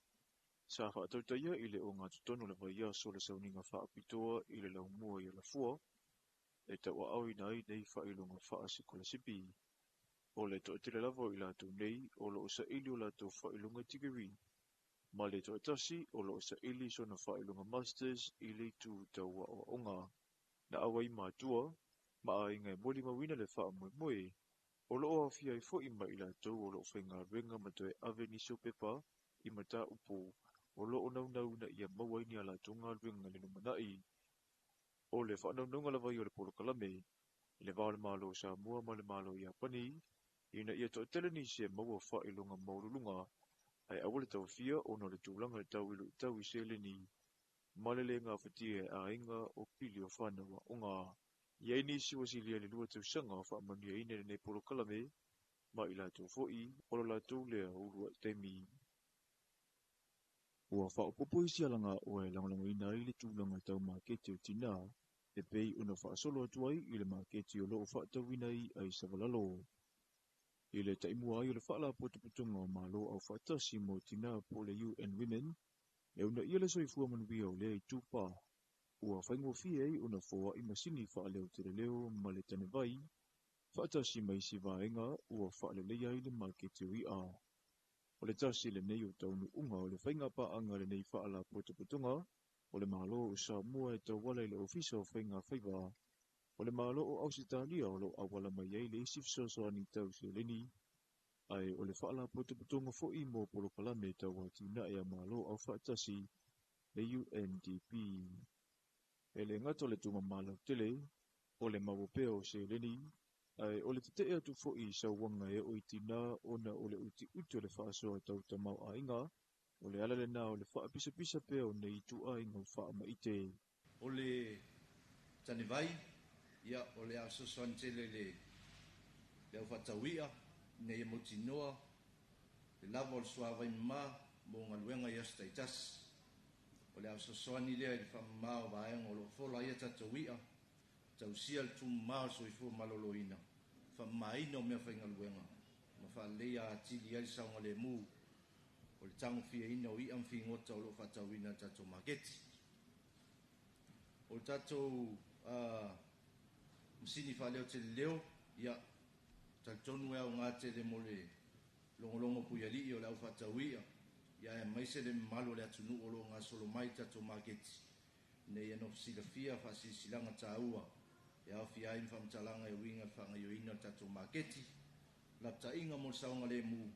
Sa faatautaia i le ogatotonu o le vaiaso o le sauniga faapitoa i le laumua i Alafua e tauaaoina ai nei faailoga faasikolasipi. O le toatele lava o i latou nei o loo saili o latou faailoga tikeri, ma le toatasi o loo saili sona faailoga masters i le itu tau aoaoga. Na auai matua ma aiga e molimauina le faamoemoe, o loo aofia ai foi ma i latou o loo faigaluega ma toe ave nisi o pepa i mataupu o loo naunau ina ia maua ai ni a latou galuega i le lumanai. O le faanaunauga lava ia o le polokalame i le va o le Malo o Samoa ma le Malo o Iapani, ina ia toatele nisi e maua faailoga maualuluga, ae aua le taofia ona o le tulaga tau i luitau i seleni ma le le gafatia e aiga o pili o fanau aoga. I ai nisi ua silia i le 2 tausaga o faamanuiaina i lenei polokalame, ma i latou foi o lo latou lea uluai taimi. Ua faaopoopo isi alagaoa e lagolagoina ai le tulaga tau maketi o tinā, e pei ona faasolo atu ai i le maketi o loo faatauina ai ai Savalalo. I le taimua ai o le Faalapotopotoga o Malo Aufaatasi mo Tinā po o le UN Women, e uunaia le soifua manuia o lea itupa, ua faigofie ai ona foai masini faaleoteleleo ma le tanevai, faatasi ma isi vaega ua faaleleia ai le maketi o i'a. O le tasi lenei o taunuuga o le faiga paaga lenei faalapotopotoga o le Malo o Samoa e tauala i le Ofisa o Faiga Faiva o le Malo o Ausetalia o loo auala mai ai le isi fesoasoani tau seleni, ae o le faalapotopotoga foi mo polokalame tau atinae a Malo Aufaatasi le UNDP. E le gata o le tumama tele o le maua pea o seleni, ae o le tetee atu foi i sauaga e oo i tinā ona o le utiuti o le faasoa tau tamaoaiga, o le ala lena o le faapisapisa pea o nei ituaiga faamaite. O le tanevai, ia, o le a fesoasoani tele i le aufaatauia ina ia mautinoa le lava o le suavai mamā mo galuega i aso taitasi. O le a fesoasoani lea i le faamamā o vaega o loo fola ai a tatou i'a, tausia le tumamā o le soifua maloloina, faamamaina o mea faigaluega ma faaleleia atili ai le saogalemu o le tagofiaina o i'a ma figota o loo faatauina i le tatou maketi. O le tatou masini faaleoteleleo, ia, talitonu e augā tele mo le logologo puialii o le aufaatauia, ia, aemaise le mamalu o le atunuu o loo gasolo mai i tatou maketi, ina ia nofo silafia faasilasilaga taua e aofia ai ma faamatalaga e uiga i le faagaoioiga o le tatou maketi, lapataiga mo le saogalemu,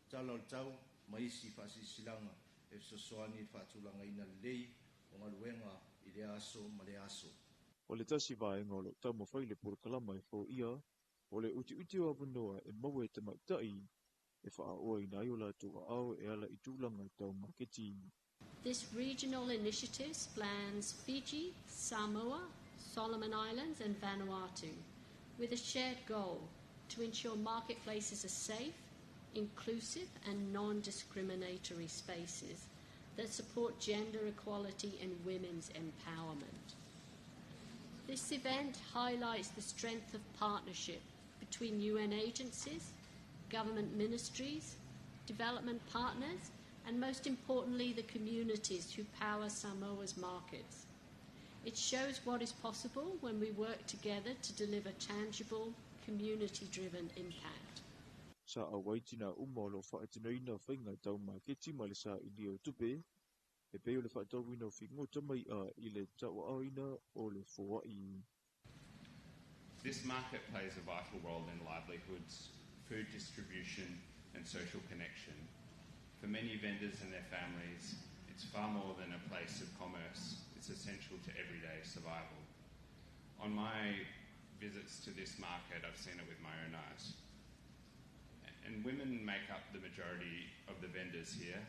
tala o le tau ma isi faasilasilaga e fesoasoani i le faatulagaina lelei o galuega i lea aso ma lea aso. O le tasi vaega o loo taumafai le polokalama e foia o le utiuti o avanoa e maua e tamaitai e faaoaina ai o latou aao e ala i tulaga tau maketi. This regional initiative spans Fiji, Samoa, Solomon Islands, and Vanuatu, with a shared goal to ensure marketplaces are safe, inclusive, and non discriminatory spaces that support gender equality and women's empowerment. This event highlights the strength of partnership between UN agencies, government ministries, development partners, and most importantly, the communities who power Samoa's markets. It shows what is possible when we work together to deliver tangible, community driven impact. Sa auai tinā uma o loo faatinoina faiga tau maketi ma le sailia o tupe e pei o le faatauina o figota ma i'a i le tauaaoina o le foai. This market plays a vital role in livelihoods, food distribution, and social connection. For many vendors and their families, it's far more than a place of commerce, it's essential to everyday survival. On my visits to this market, I've seen it with my own eyes. And women make up the majority of the vendors here.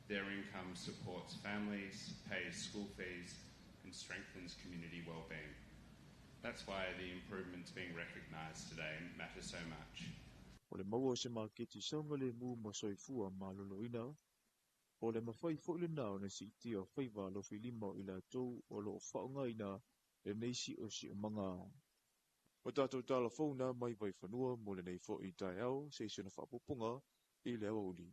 Their income supports families, pays school fees, and strengthens community well-being. That's why the improvements being recognised today matter so much. O le maua o se maketi saogalemu ma soifua maloloina, o le mafai foi lena ona siitia faiva alofilima o i latou o loo faaaogaina lenei siosiomaga. O tatou tala fou na mai Vaifanua mo lenei foi taeao se i sina faapupuga i le aoauli.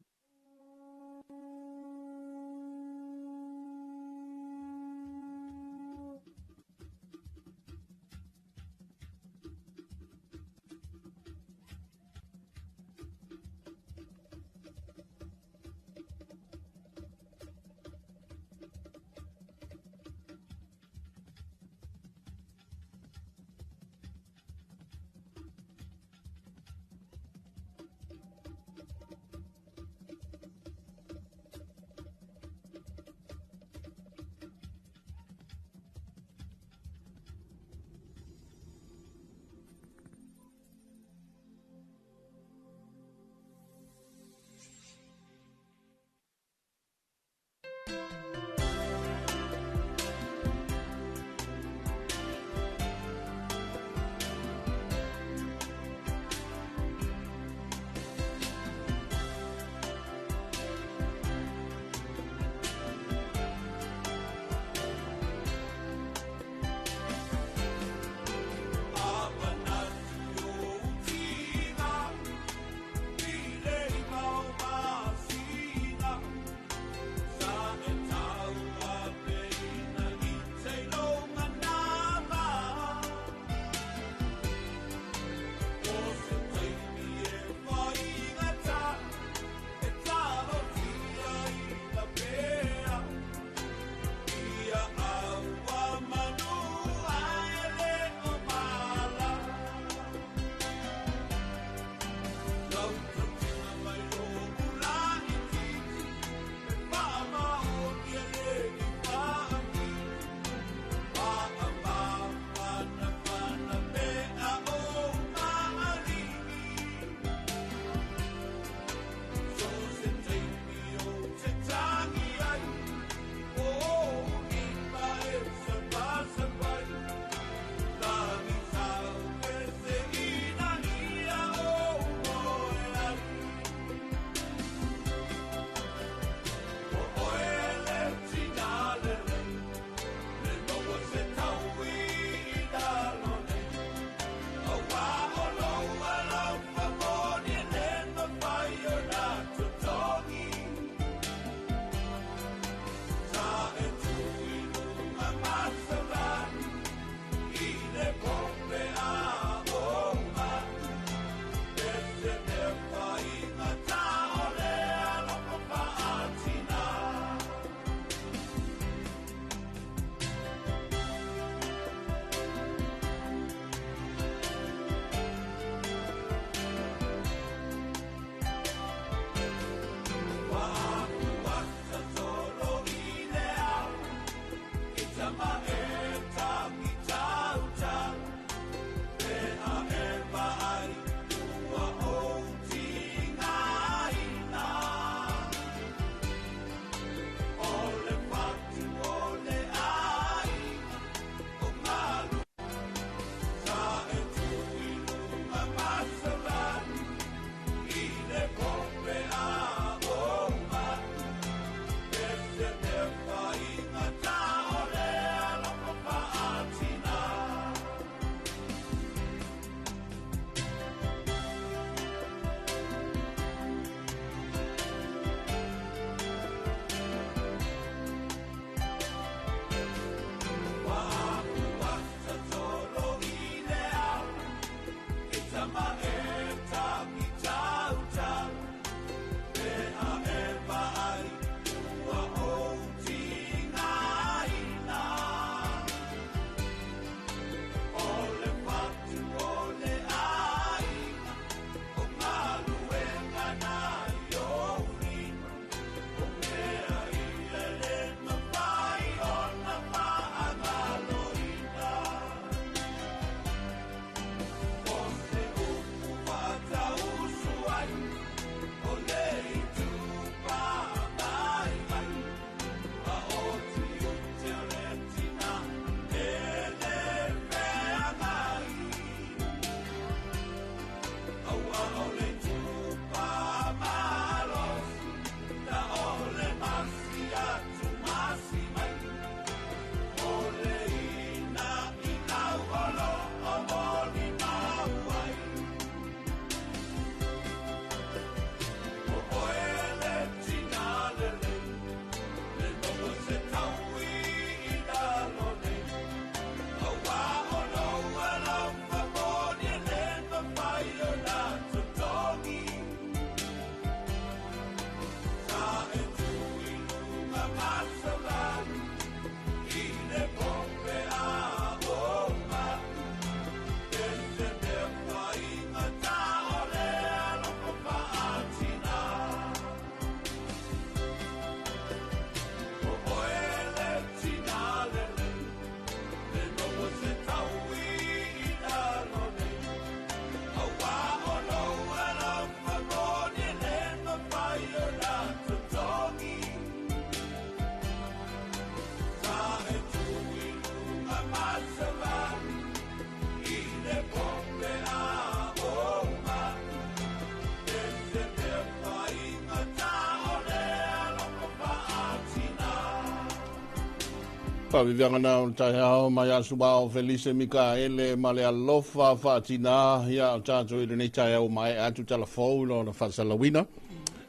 Faaviviaga na o le taeao mai Asubao Felise Mikaele ma le alofa faatinā ia o tatou i lenei taeao ua maea atu tala fou i lona faasalauina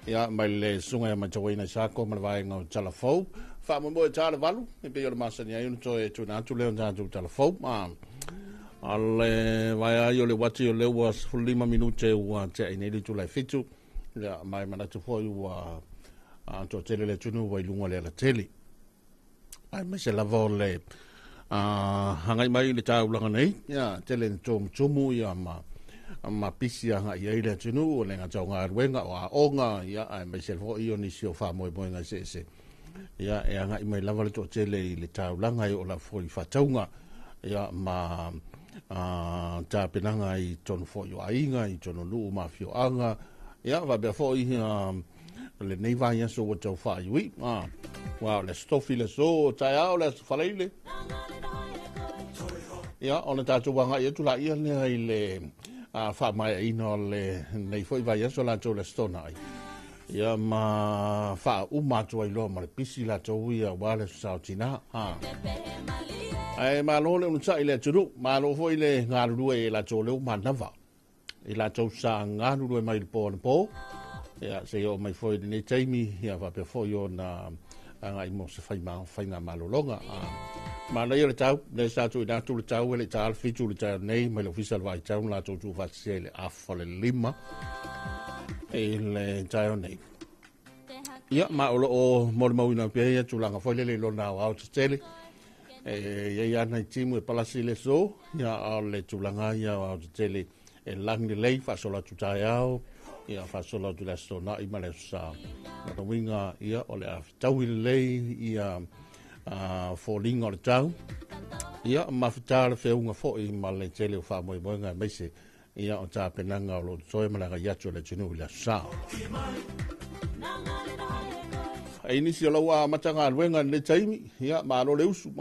ia mai le susuga ia Matauaina Isako ma le vaega o tala fou. Faamoemoe ta le 8 e pei o le masani ai ona toe tuuina atu lea o tatou tala fou. A le vaea ai o le uati o lea ua 15 minute ua teai nei le itula e 7 ia ma e manatu foi ua toatele le atunuu ua i luga o le alatele. Aemaise lava o le agai mai i le taulaga nei, ia tele na tumutumu ia ma pisi agai ai le atunuu o le gata o galuega o aoga, ia aemaise foi o nisi o faamoemoega eseese. Ia e agai mai lava le toatele i le taulaga e oo lava foi i faatauga, ia ma tapenaga i totonu foi o aiga, i totonu o nuu ma afioaga, ia faapea foi lenei vaiaso ua tau faaiui. Ua o le aso Tofi le aso taeao le aso Faraile. Ia, ona tatou agai atu laia lea i le faamaeaina o lenei foi vaiaso latou le aso Toonai. Ia ma faauma atu ai loa ma le pisi latou ia aua le aso Sa o Tinā. Ae malo le onosai i le atunuu, malo foi le galulue i latou lea ua manava. I latou sa galulue mai i le po anapo, ia seia oo mai foi i lenei taimi, ia faapea foi ona agai mo se faiga malologa. Manaia le tau, lea sa tuuina atu le tau e le i ta le 7 i le taeao nei mai le ofisa o le Vaitau na latou tuufaatasia i le 4:30 i le taeao nei. Ia, ma o lo o molimauina pea ia tulaga foi lele i lona aoao tetele. E i ai lava nai timu e palasi le aso, ia a o le tulaga ia aoao tetele e lagi lelei faasolo atu taeao, ia faasolo atu le aso Toonai ma le aso Sa. Lona uiga, ia o le a fetaui lelei ia foliga o le tau, ia ma feta le feuga foi ma le tele o faamoemoega aemaise ia o tapenaga o lo o totoe ma le agai atu o le atunuu i le aso Sa. E nisi o lau amata galuega i lenei taimi, ia malo le usu,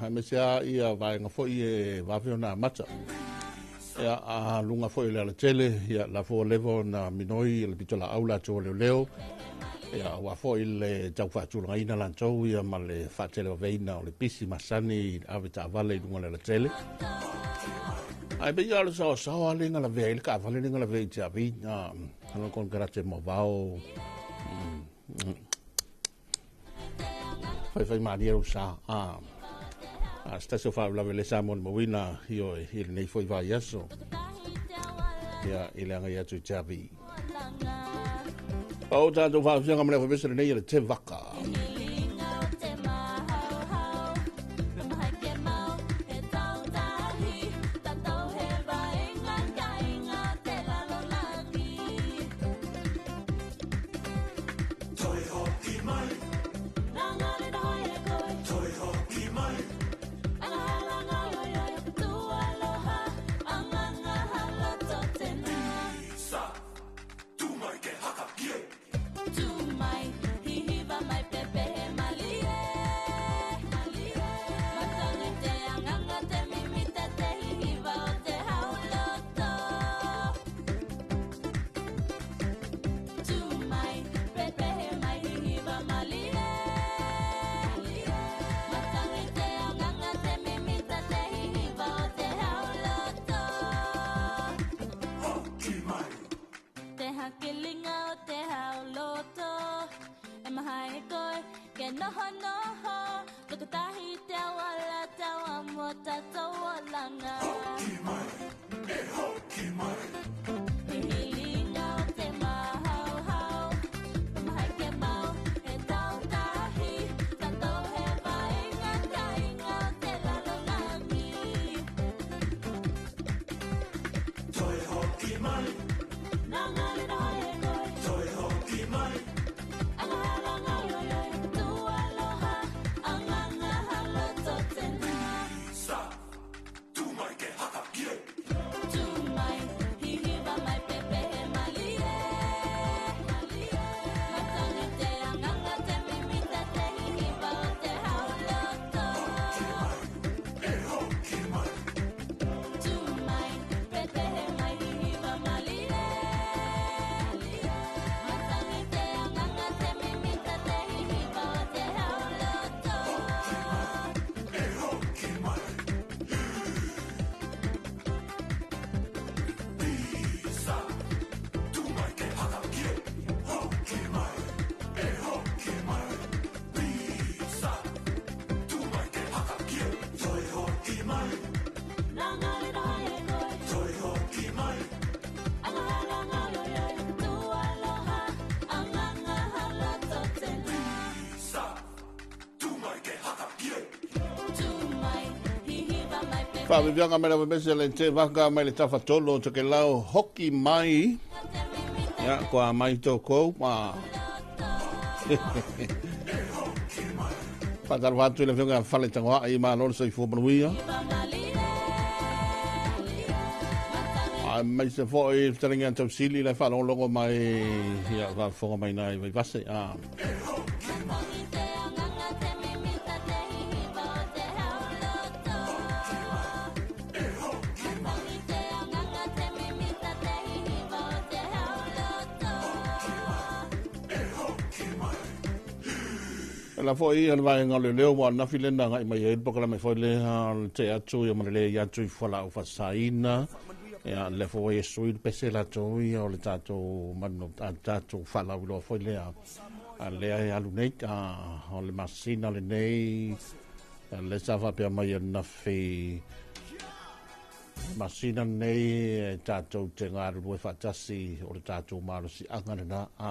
aemaise lava ia vaega foi e vave ona amata. Ia, a luga foi o le alatele, ia la foi ua leva ona minoi le pitolaau latou o leoleo, ia aua foi le tau faatulagaina latou ia ma le faatelevaveina o le pisi masani i le ave taavale i luga o le alatele. Ae pei lava o le saoasaoa lea na lavea ai le taavale lea na lavea i Tiavi, ana konekarate moavao, faifai malie lou sa. Se tasi o faalavelave lea sa molimauina ioe i lenei foi vaiaso, ia i le agai atu i Tiavi. O tatou faafiaga ma le afamesa lenei e le te vaka. Faaviviaga mai lava mese le te vaka mai le tafatolo o Tokelau hoki mai. Ia, kua mai tōkou ma. Whātaro atu i le whionga whale tangoa i mā lolo soifua manuia. Ai mai se foi taringa tausili le whaalongolongo mai ia whaafonga mai nai vaivase. Ah. La foi o le vaega o le leo ua nafi le na ngai mai ai le polokalame foi lea o le te atu ia ma le leai atu i fualaau faasaina. Ia le foi e sui le pese latou ia o le tatou manu a tatou faalauiloa foi lea a lea e alu nei o le masina lenei le sa faapea mai e nafi masina nei e tatou te galulue faatasi o le tatou malosiaga lena a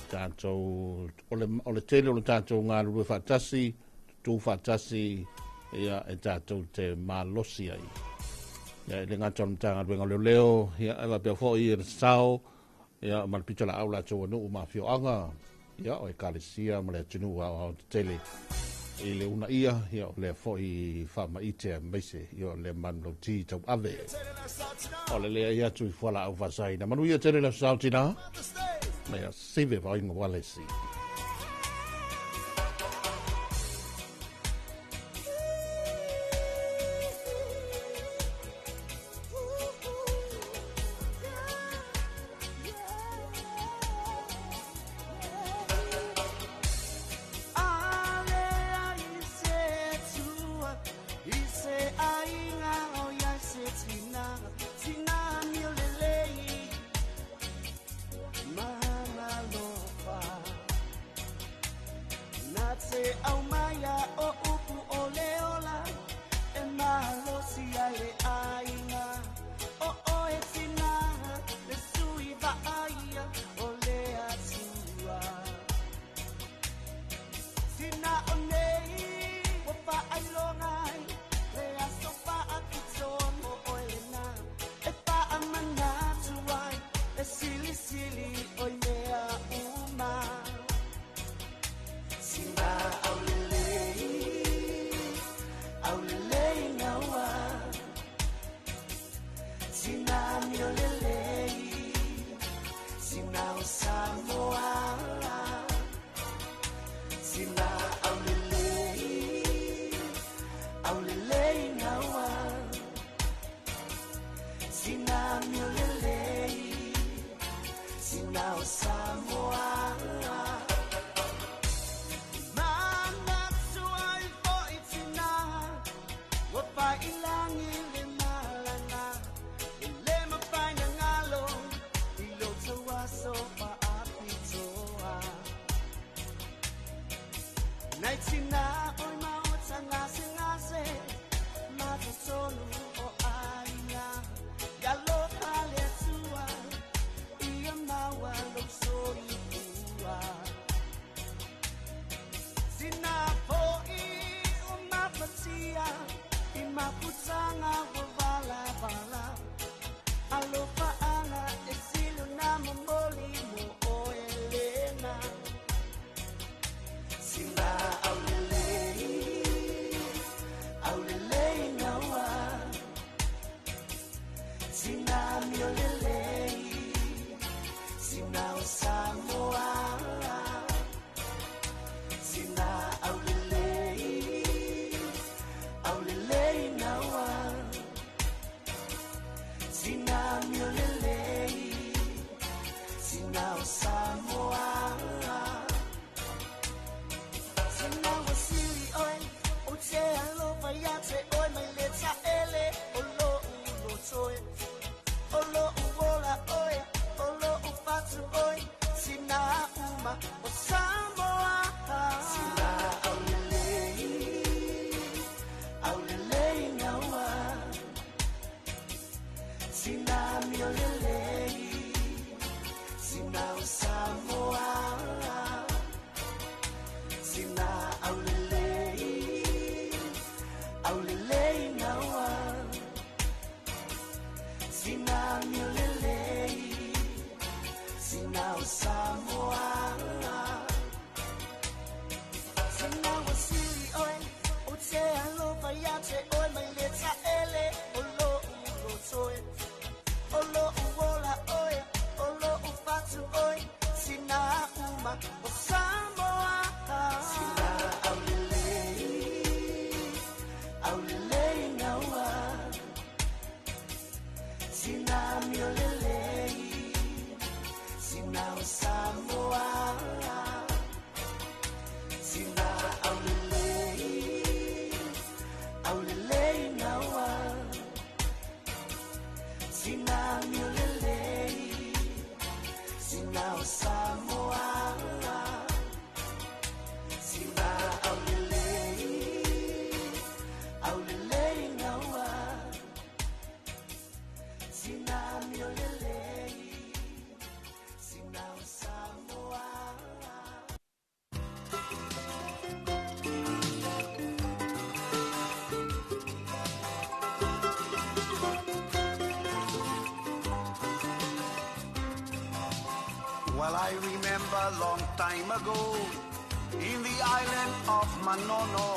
tatou o le tele o le tatou galulue faatasi tu faatasi ia e tatou te malosi ai. Ia e le gata o le Matagaluega o Leoleo, ia e faapea foi le sao ia ma le pito laau latou anuu ma afioaga, ia o ekalesia ma le atunuu aoao tetele i le unaia, ia o lea foi faamaite aemaise ia o lea manulauti tauave. O le leai atu i fualaau faasaina. Manuia tele le aso tina. Mea sive vainga walesi. Sina aulelei, aulelei naua. Sina miolelei, sina o Samoa. Sina wa sili oi, o te alofa ia te oi mai le taele o lo ulotoe. O lo uola oi, o lo ufatu oi, sina uma o Samoa. Sina aulelei, aulelei naua. Sina miolelei, sina o Samoa. Sina aulelei, aulelei naua. Sina miolelei, sina o Samoa. Sina aulelei, aulelei naua. Sina miolelei, sina o Samoa. Well, I remember long time ago, in the island of Manono,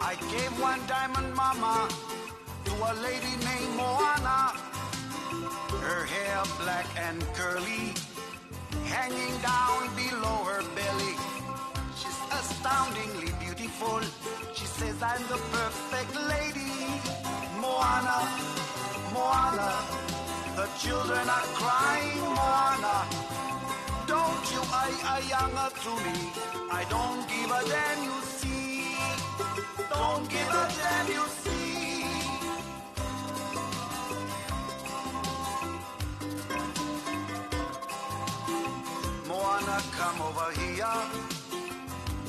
I gave one diamond mama to a lady named Moana. Her hair black and curly, hanging down below her belly. She's astoundingly beautiful. She says I'm the perfect lady. Moana, Moana, the children are crying, Moana. Don't you I to me. I don't give a damn, you see. Don't give a damn, you see. Moana, come over here.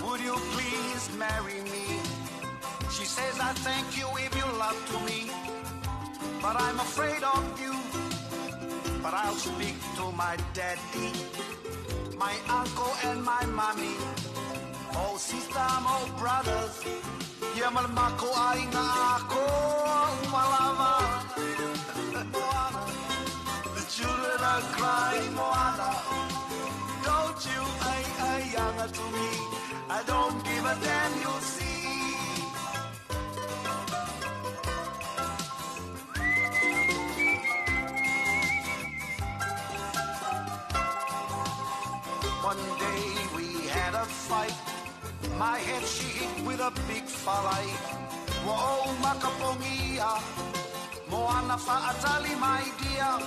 Would you please marry me? She says, I thank you if you love to me, but I'm afraid of you. But I'll speak to my daddy, my uncle and my mommy. Oh sister, oh brothers, yamal mako ay nga ako, umalama. Moana, the children are crying, Moana. Don't you ay ay yanga to me. I don't give a damn, you'll see. One day we had a fight. My head she hit with a big falai. Whoa, makapongia. Moana fa'atali, my dear.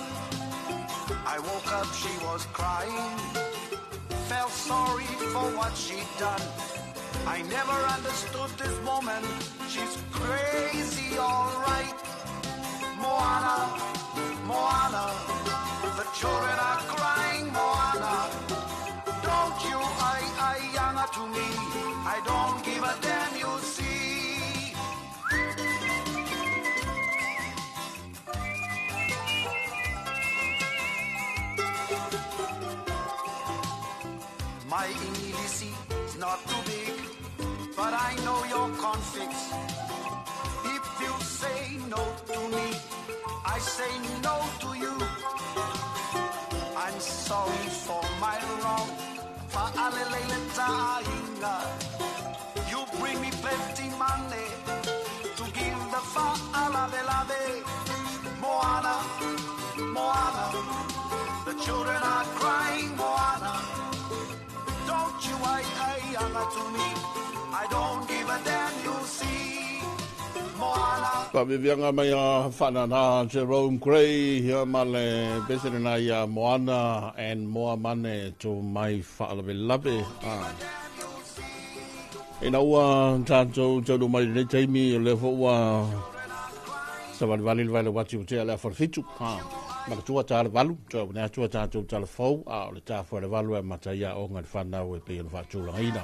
I woke up, she was crying. Felt sorry for what she'd done. I never understood this woman. She's crazy, all right. Moana, Moana, the children are crying, Moana. Don't you I yanga to me. I don't give a damn, you see. My English is not too big, but I know your conflicts. If you say no to me, I say no to you. I'm sorry for my wrong. You bring me plenty money to give the fa'alavelave. Moana, Moana, the children are crying, Moana. Don't you I to me. I don't give a damn, you'll see. Moana. Pavivianga mai a whanana Jerome Gray ia ma le pesere ia Moana and Moa Mane to mai whaalawelawe. Ina ua tātou taunu mai le taimi o le fo ua savalivali le vaile wati o tea le awharfitu. Makatua tā le valu, toa ua atua tātou tala fau, a o le tāfua le valu e mataia o ngā whanau e pei o le whaatūlangaina.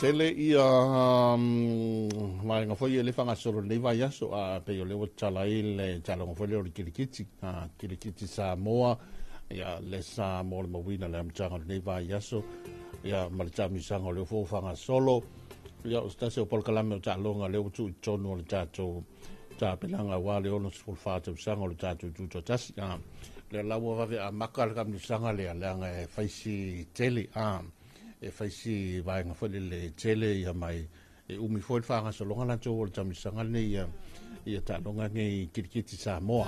Tele ia vaenga foi e le whangasolo nei vai aso a pei o le o tala i le talonga foi le o le kirikiti, kirikiti Samoa, ia le Samoa le mawina le amtanga nei vai aso, ia ma le tamisanga o le fo whangasolo, ia o stase o polkalame o talonga le o tu i tonu o le tātou tapenaga auā le 64 tausaga o le tatou tutoatasi. Lea la ua vave amaka le kaminisaga lea leaga e faisi tele e faisi vaega foi lele tele ia mai e umi foi le faagasologa latou o le tamisaga lenei ia ia taaloga nei kirikiti Samoa.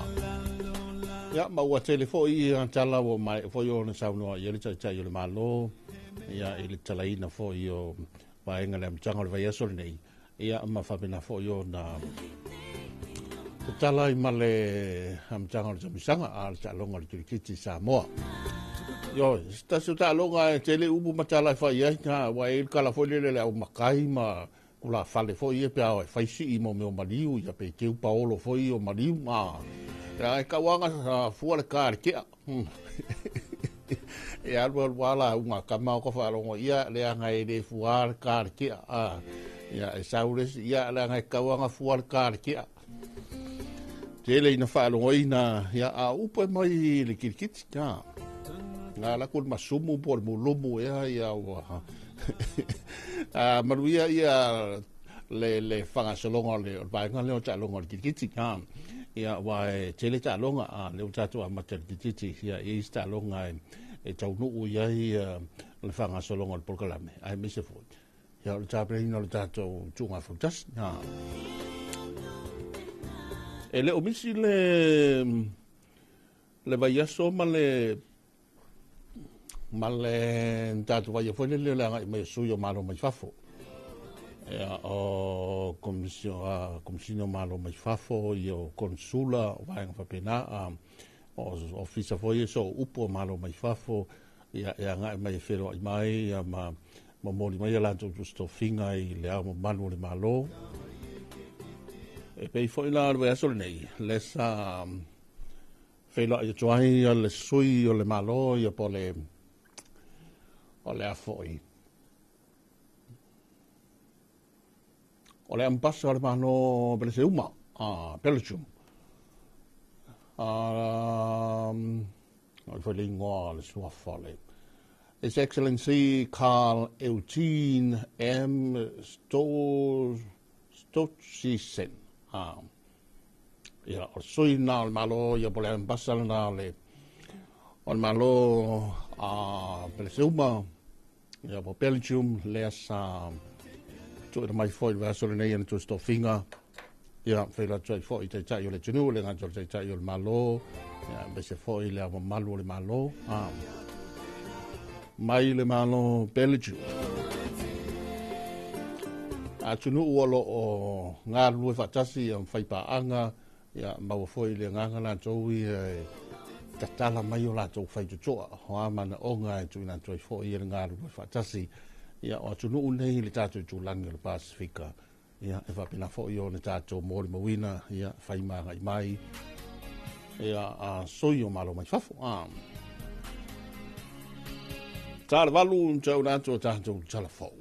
Ia ma ua tele foi ia tala ua mai foi ona saunoa i le taitai o le Malo ia i le talaina foi o vaega le amataga o le vaiaso lenei ia ma faapena foi ona tatala ai ma le amataga o le tamisaga a le taaloga o le kirikiti Samoa. Ioe, se tasi o taaloga e tele upu ma tala e fai ai, ua e i le kala foi lele le au makai ma tulafale foi ia pe a e fai sii mo mea o maliu, ia pe teu paolo foi o maliu, ia e kauaga fua le ka le kea. E alu alu ala unga kama o ka whaarongo ia le anga e le fua le ka le kea. Ia e sau le isi, ia le anga e kauaga fua le ka le kea. Tele ina whaarongo ina, ia a upu e mai le kirikiti, ia. Ngā la ku le masumu po le mulumu ea ia ua. Manuia ia le whangasologa o le vaega lea o taaloga o le kirikiti. Ia ua e tele taaloga le o tatou amata le kirikiti ia e isi taaloga e taunuu i ai le whangasologa o le polokalame. Ai aemaise foi. Ia o le tapenaina o le tatou tuuga fautasi. E le o misi le vaiaso ma le tatou vaia foi lele o le agai mai o sui o Malo mai fafo. Ia o komisina o Malo mai fafo, ia o konsula, o vaega faapena, o ofisa foi e so upu o Malo mai fafo, ia e agai mai e feloai mai, ia ma momoli mai a latou tusitofiga i le ao mamalu o le Malo. E pei foi la le vaiaso lenei, le sa feloai atu ai le sui o le Malo, ia po le o le a foi. O le ambasa o le Malo Peleseuma, Belgium. O le foi le ingoa le suafa le His Excellency Carl Eugene M. Stochisen. Ia, o le sui na o le Malo, ia po le ambasa na o le Malo Peleseuma, ia po Belgium, lea sa tuuina mai foi le vaiaso lenei ana tusitofiga. Ia, feilo atu ai foi i taitai o le atunuu, le gata o le taitai o le Malo, ia, aemaise foi le ao mamalu o le Malo, mai le Malo Belgium. Atunuu o loo galulue faatasi ia mawhai paanga, ia maua foi le agaga latou ia e tatala mai o latou faitotoa, o a manaoga e tuuina atu ai foi ia le galulue faatasi, ia o atunuu nei le tatou itulagi o le Pasifika, ia e faapena foi o le tatou molimauina, ia fai magai mai, ia sui o Malo mai fafo. Ta le valu tauna atu o tatou tala fou.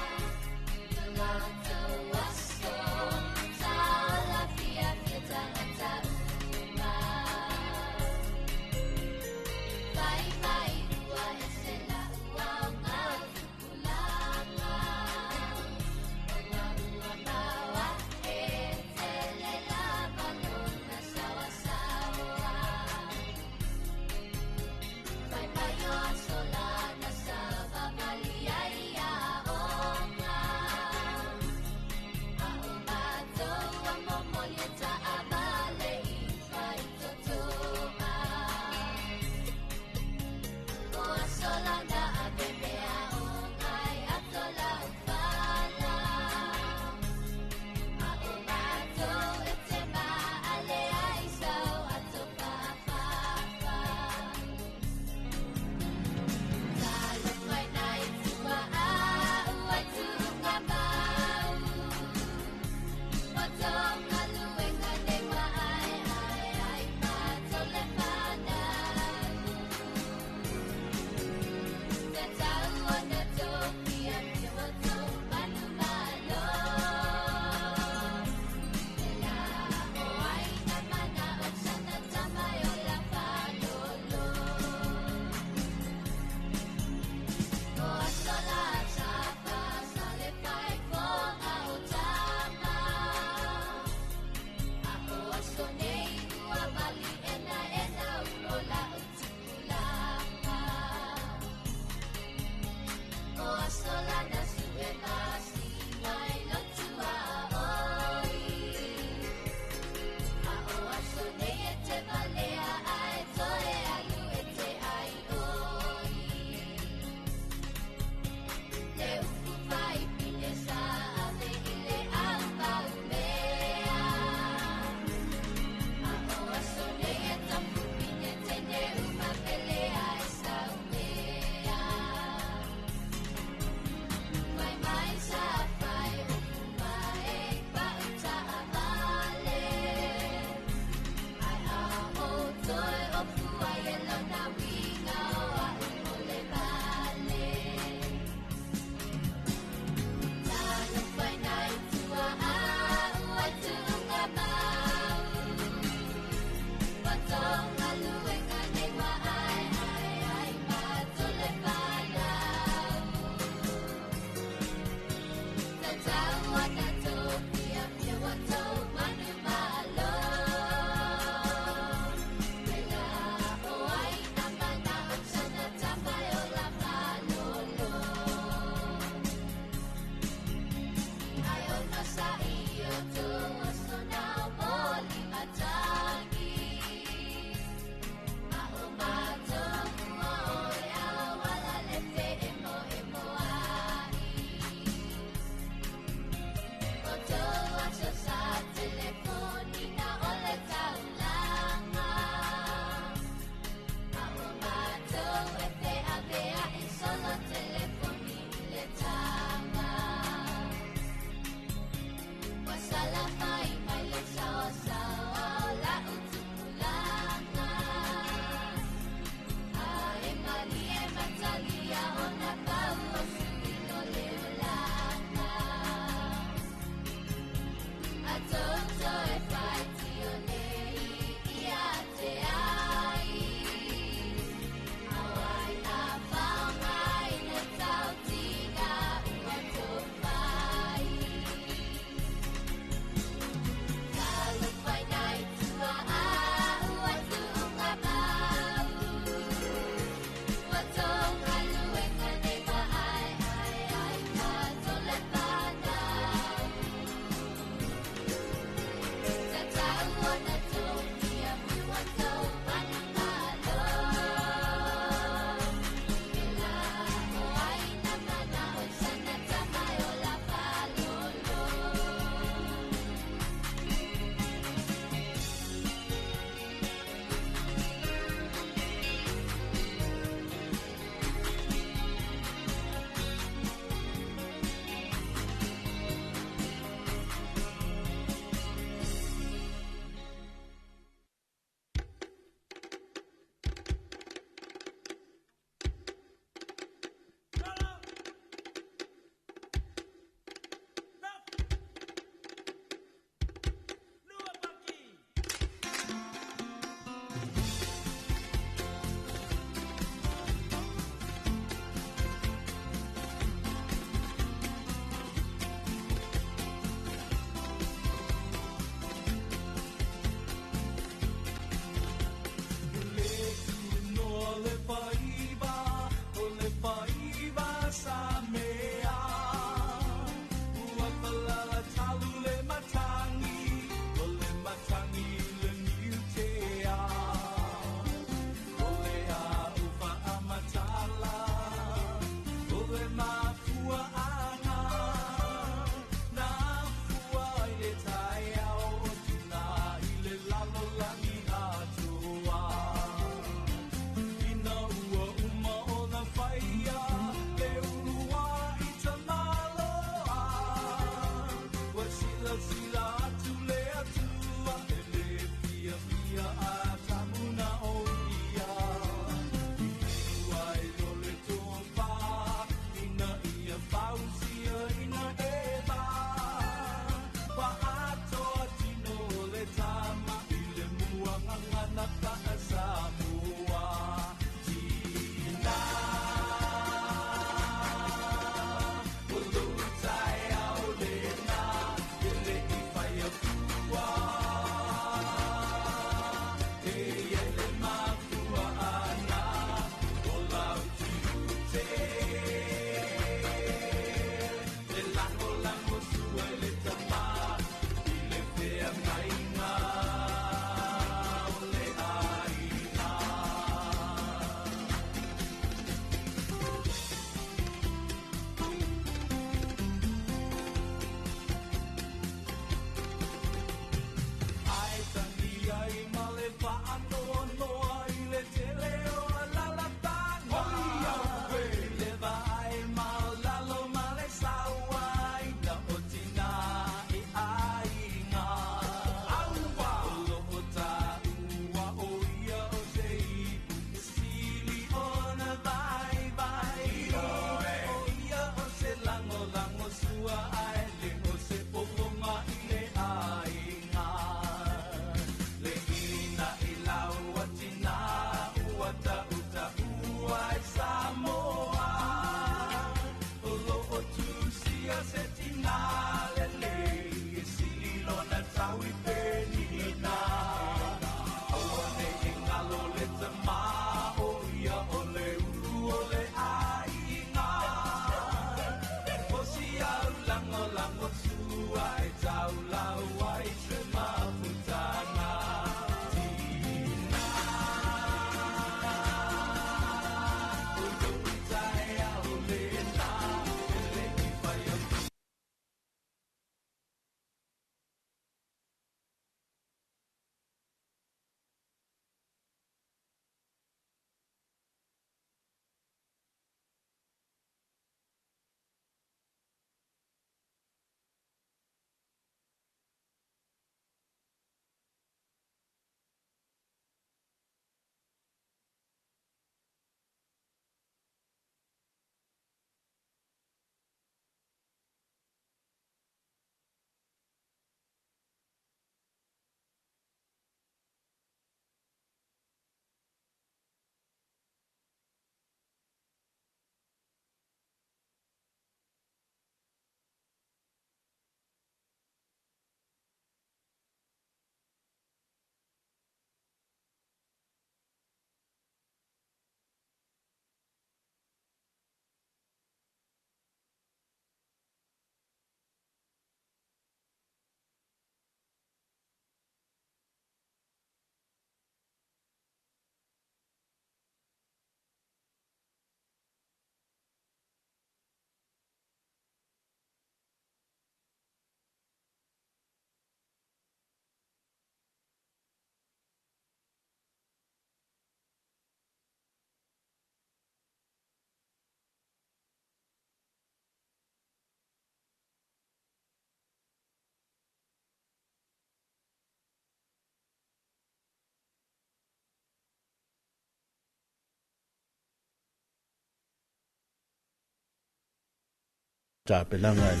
tapenaga i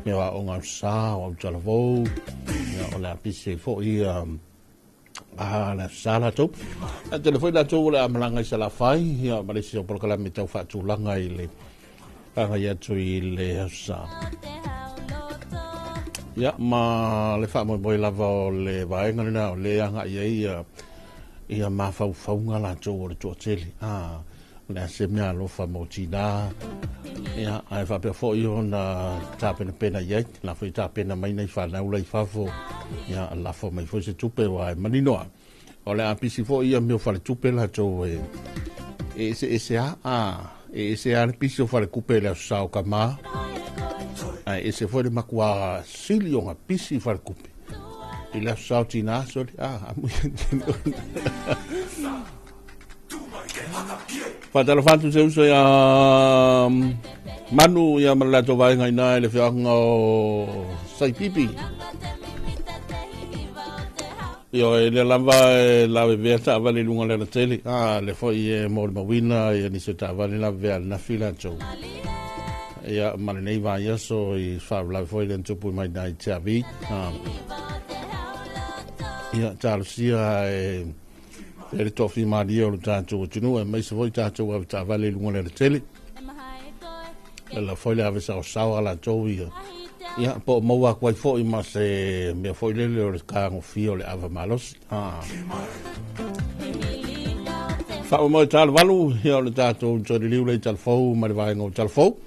mea o aoga o sa o autalavou, ia, o le a pisi ai foi ia a le sa latou. Ae tele foi latou o le a malaga i Salafai, ia, ma le isi o polokalame tau faatulaga i le agai atu i le aso Sa. Ia, ma le faamoemoe lava o le vaega lena o le agai ai ia, ia mafaufauga latou o le toatele. A, o le a se mea alofa mo tinā, ia, ae faapea foi ona tapenapena i ai, la foi tapena mai nai fanau la i fafo, ia, lafo mai foi se tupe ua e manino a. O le a pisi foi ia mea o faletupe latou e eseese a, a, e ese a le pisi o falekupe i le aso Sa o Kamā, ae ese foi le matua sili ona pisi i falekupe i le aso Sa o Tinā, sole, a, amu Faatalofa atu se uso ia Manu ia ma le latou vaega i ina i le afioaga o Saipipi. Ioe, lea lava e lavevea taavale i luga o le alatele. A, lea foi e molimauina ia nisi o taavale lavevea ananafi latou. Ia, ma lenei vaiaso i faalavelave foi lea na tupu mai i Tiavi. A, ia, talosia e e le toafimalie o le tatou atunuu, aemaise foi tatou avetaavale i luga o le alatele. Lala foi le ave saosao a latou ia. Ia, po o maua atu ai foi ma se mea foi lele o le tagofia o le ava malosi. Ah. Faamoemoe talo valu, ia o le tatou toe liliu lea i Talafou ma le vaega o Talafou.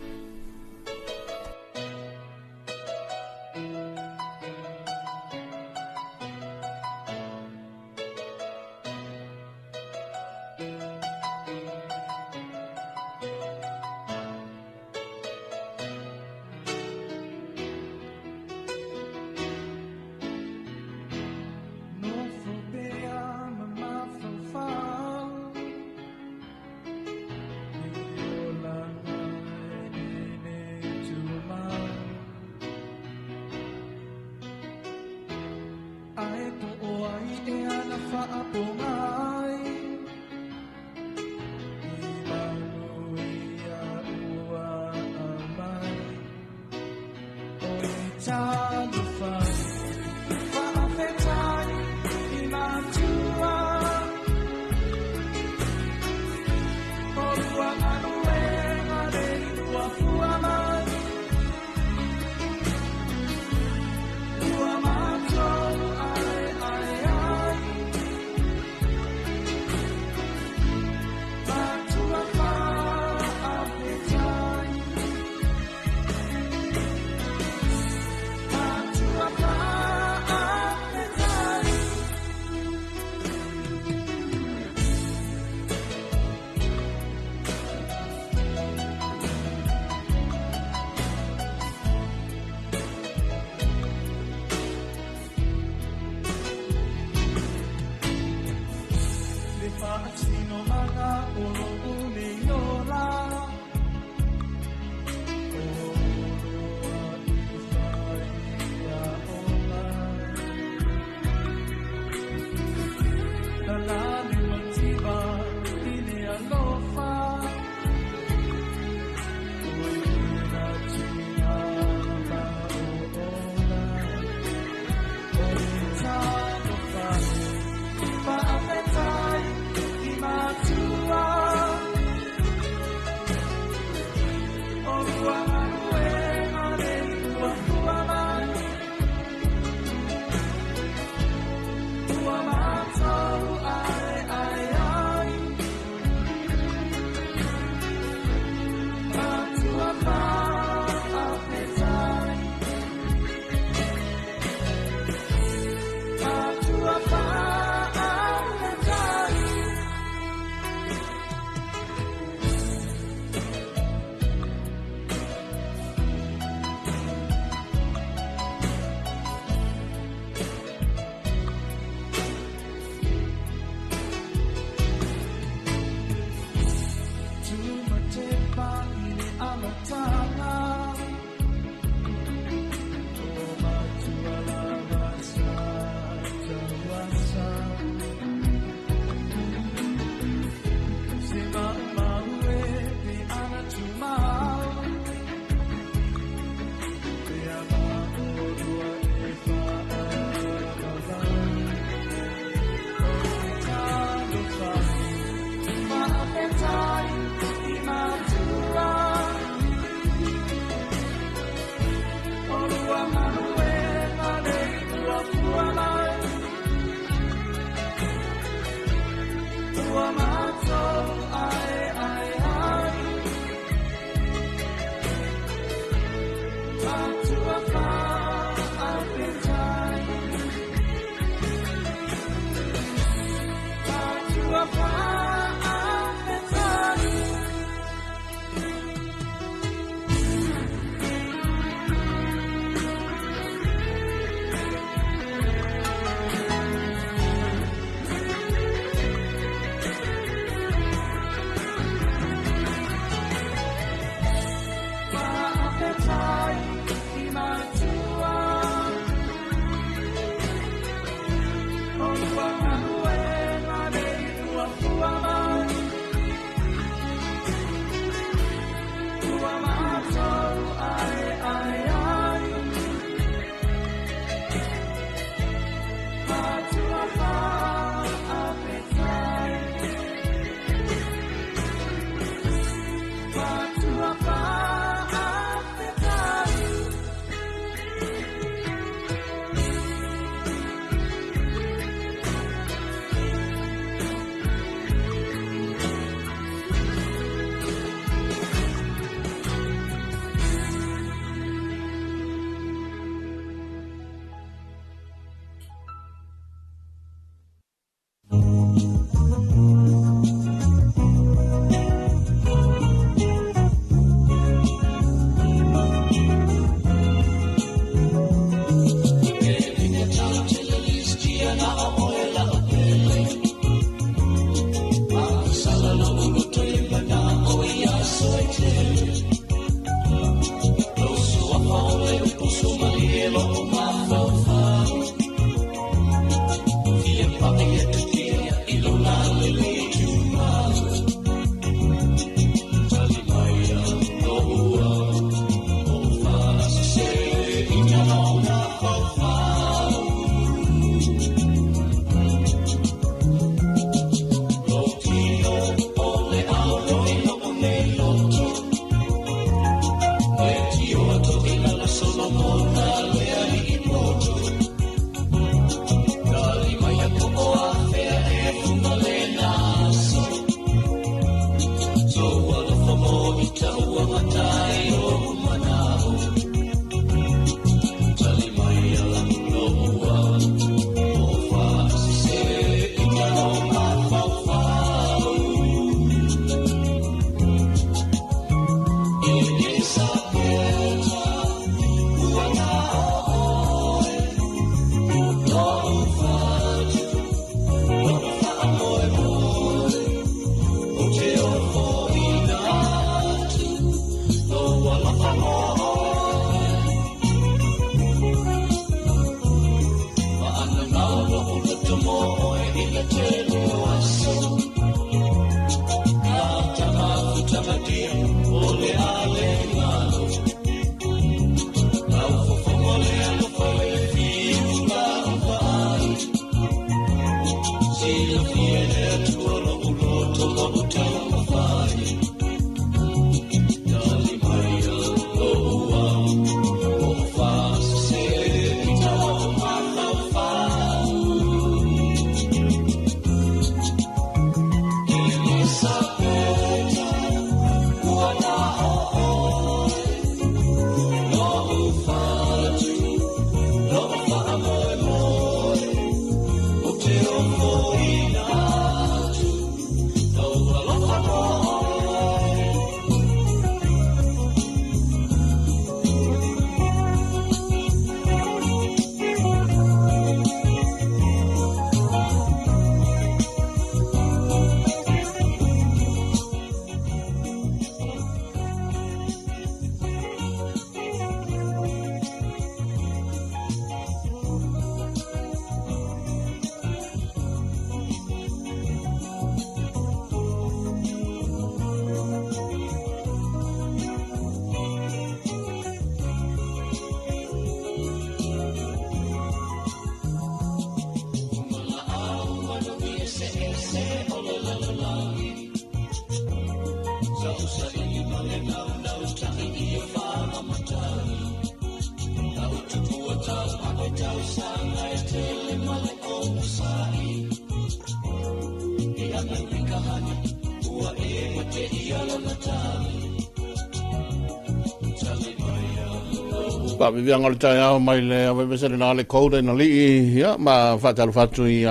Faaviviaga o le taeao mai le avevese le na le kouda ina lii, ia, ma faatalofa atu i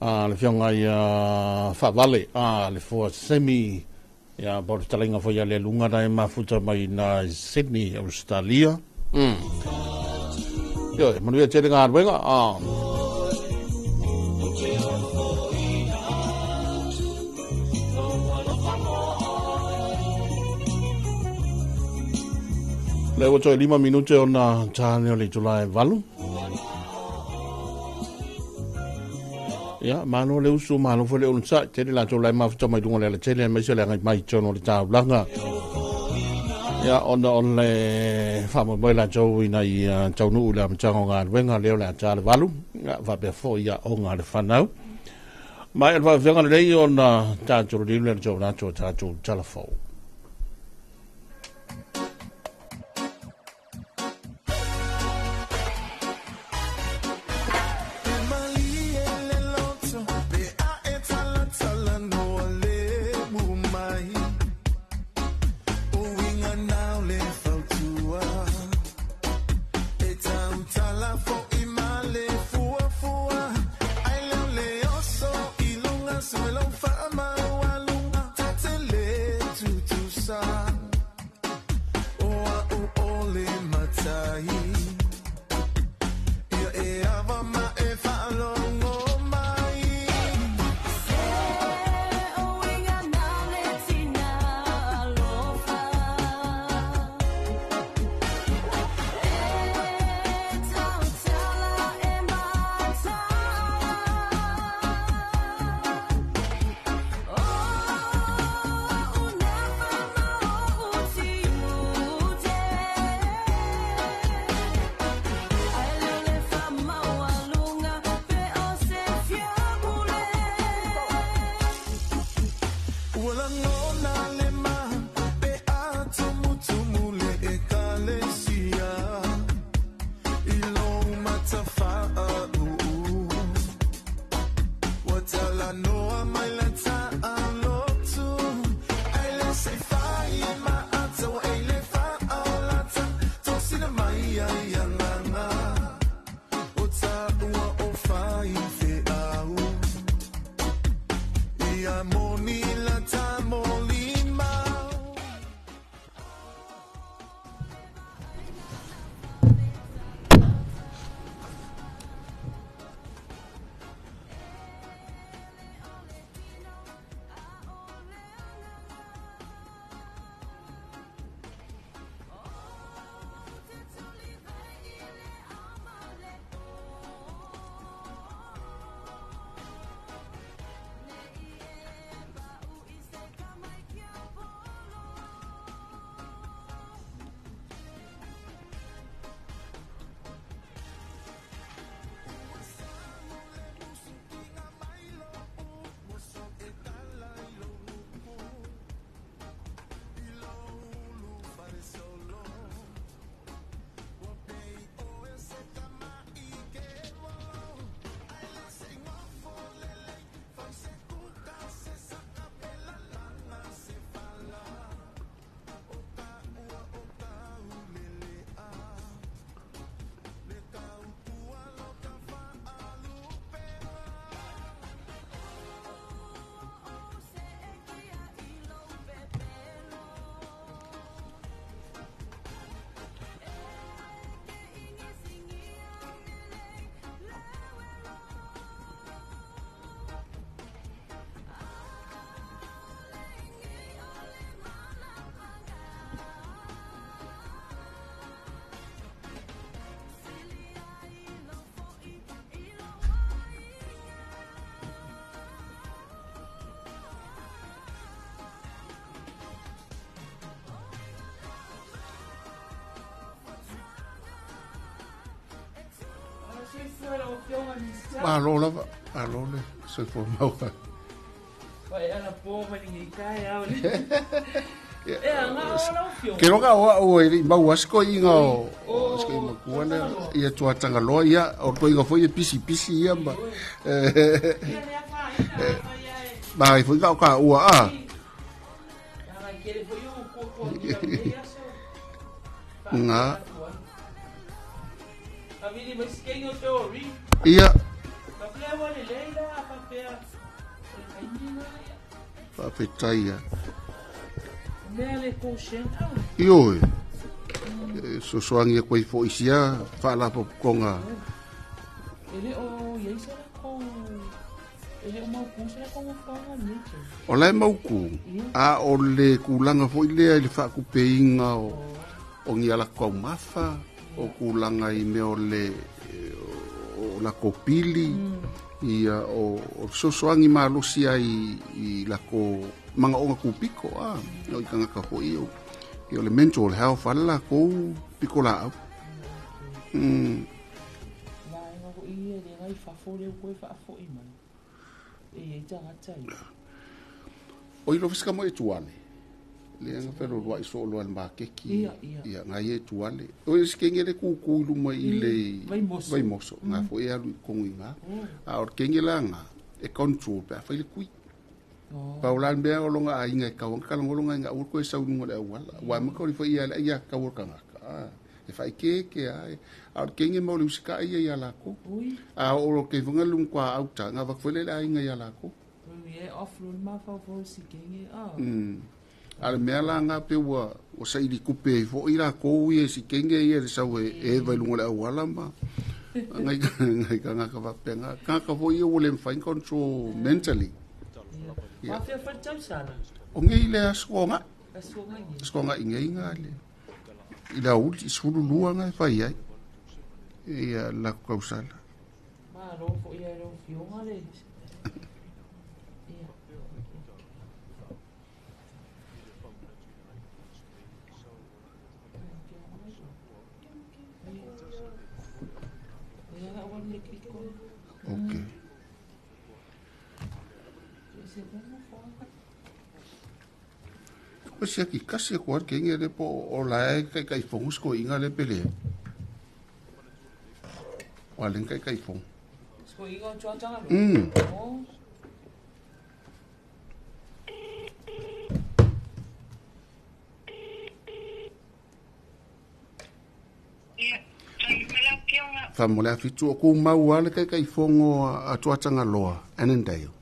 Le fionga ia whawale, le fua semi, ia po le talenga foi a le lunga na e mafuta mai na Sydney, Australia. Io, e manuia tele ngā ruenga. Le ua toe 5 minute o na tāne o le itula e 8. Ia, malo le usu, malo foi le onosai. Tele latou lai mafuta mai lunga le ala tele, mai se le agai mai tono le taulaga. Ia, ona o le whaamoi latou ina i taunuu le amataga o galuega lea o le ata le 8. Ia, faapea foi ia o ngā le whanau. Mai o le faafeaga lelei ona tātou lilu le tau latou tātou talafou. Malo lava, malo le soifua maua. Ke loga o au e mau asko inga o asko i makua ne ia tuatanga loa ia o ko inga foi e pisi pisi ia ma ma i foi ka ua a nga ia. Faapea, o le taimi lena ia. Faafetai a. Mea le koshen a. Ioe. E sosoagi aku ai fo'i sia fa'alapopotoga. E le o iai se lakou, e le o mautū se lakou nofoaga lenei taimi. O la e mautū, a o le kulaga fo'i lea i le fa'atupeiga o ni ala taumafa, o kulaga i mea o le o lakou pili, ia o fesoasoani malosi ai i lakou maga'oga kupiko a o i tagata fo'i o ia o le mental health a le lakou piko la'au. Vaega fo'i ia le gai fafo lea ua toe fa'afo'i mai e iai tagata ia. O i lofisika mo e tuale. Le anga felo lua i so loa le makeki. Ia, ia. Ia ngai e tuale. O e sikenge le kuku i luma i le Vaimoso. Vaimoso. Ngā fo e alu i kongu i ngā. A o le kenge la ngā e control pe a fai le kui. Pau la mea o longa ainga e kau ang kalangolo ngai ngā ur koe saununga le awala. Wa maka o li fai ia le ia kau o kangaka. E fai ke ke a. A o le kenge mau le usika ia ia lako. Ui. A o lo ke whanga lung kwa auta. Ngā wakwele le ainga ia lako. Ui, e off lo le mafau si kenge. A le mea la ngā pe ua saili kupe i fo i la kou ia si kenge ia le sau e vai lunga le awala ma. Ngai ngai ka ngā ka wapenga. Ka ka fo ia ua le mwhain control mentally. Ia. Mafia fai tau sala. O ngei le asko ngā. Asko ngā ngi. Asko ngā i ngei ngā le. I la uli, i sulu lua ngā e whai ai. Ia la kau sala. Ma ro fo ia ro fionga le. Ia. Okay. O sia ki kasi ko ar kenge le po o la e kai kai fongus ko inga le pele. O len kai kai fong. Sko inga o chua changa lo. Oh. Fa mo le a fitu o ku mau a le kai kai fongo a tua tanga loa, Annandale.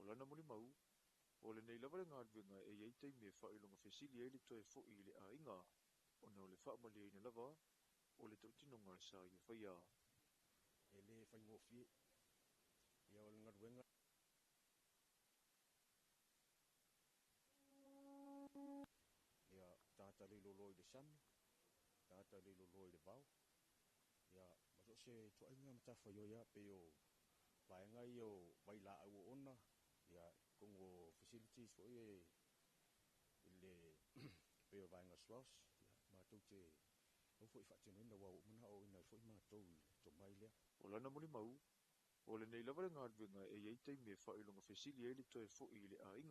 O lana moli mau, o lenei lava le galuega e iai taimi e fa'ailoga fesili ai le toe fo'i i le aiga, ona o le fa'amaliaina lava o le ta'utinoga sa ia faia. E le faigofie. Ia o le galuega. Ia tagata le lolo i le sami, tagata le lolo i le vao. Ia ma so se tuaiga matafaioi a pei o vaega ia o vaila'au oona, ia totonu o facilities fo'i e i le pei o vaega SROS, ia matou te au fo'i fa'atinoina ua ua mana'oina ai fo'i matou i le tomai lea. O lana moli mau, o lenei lava le galuega e iai taimi e fa'ailoga fesili ai le toe fo'i i le aiga.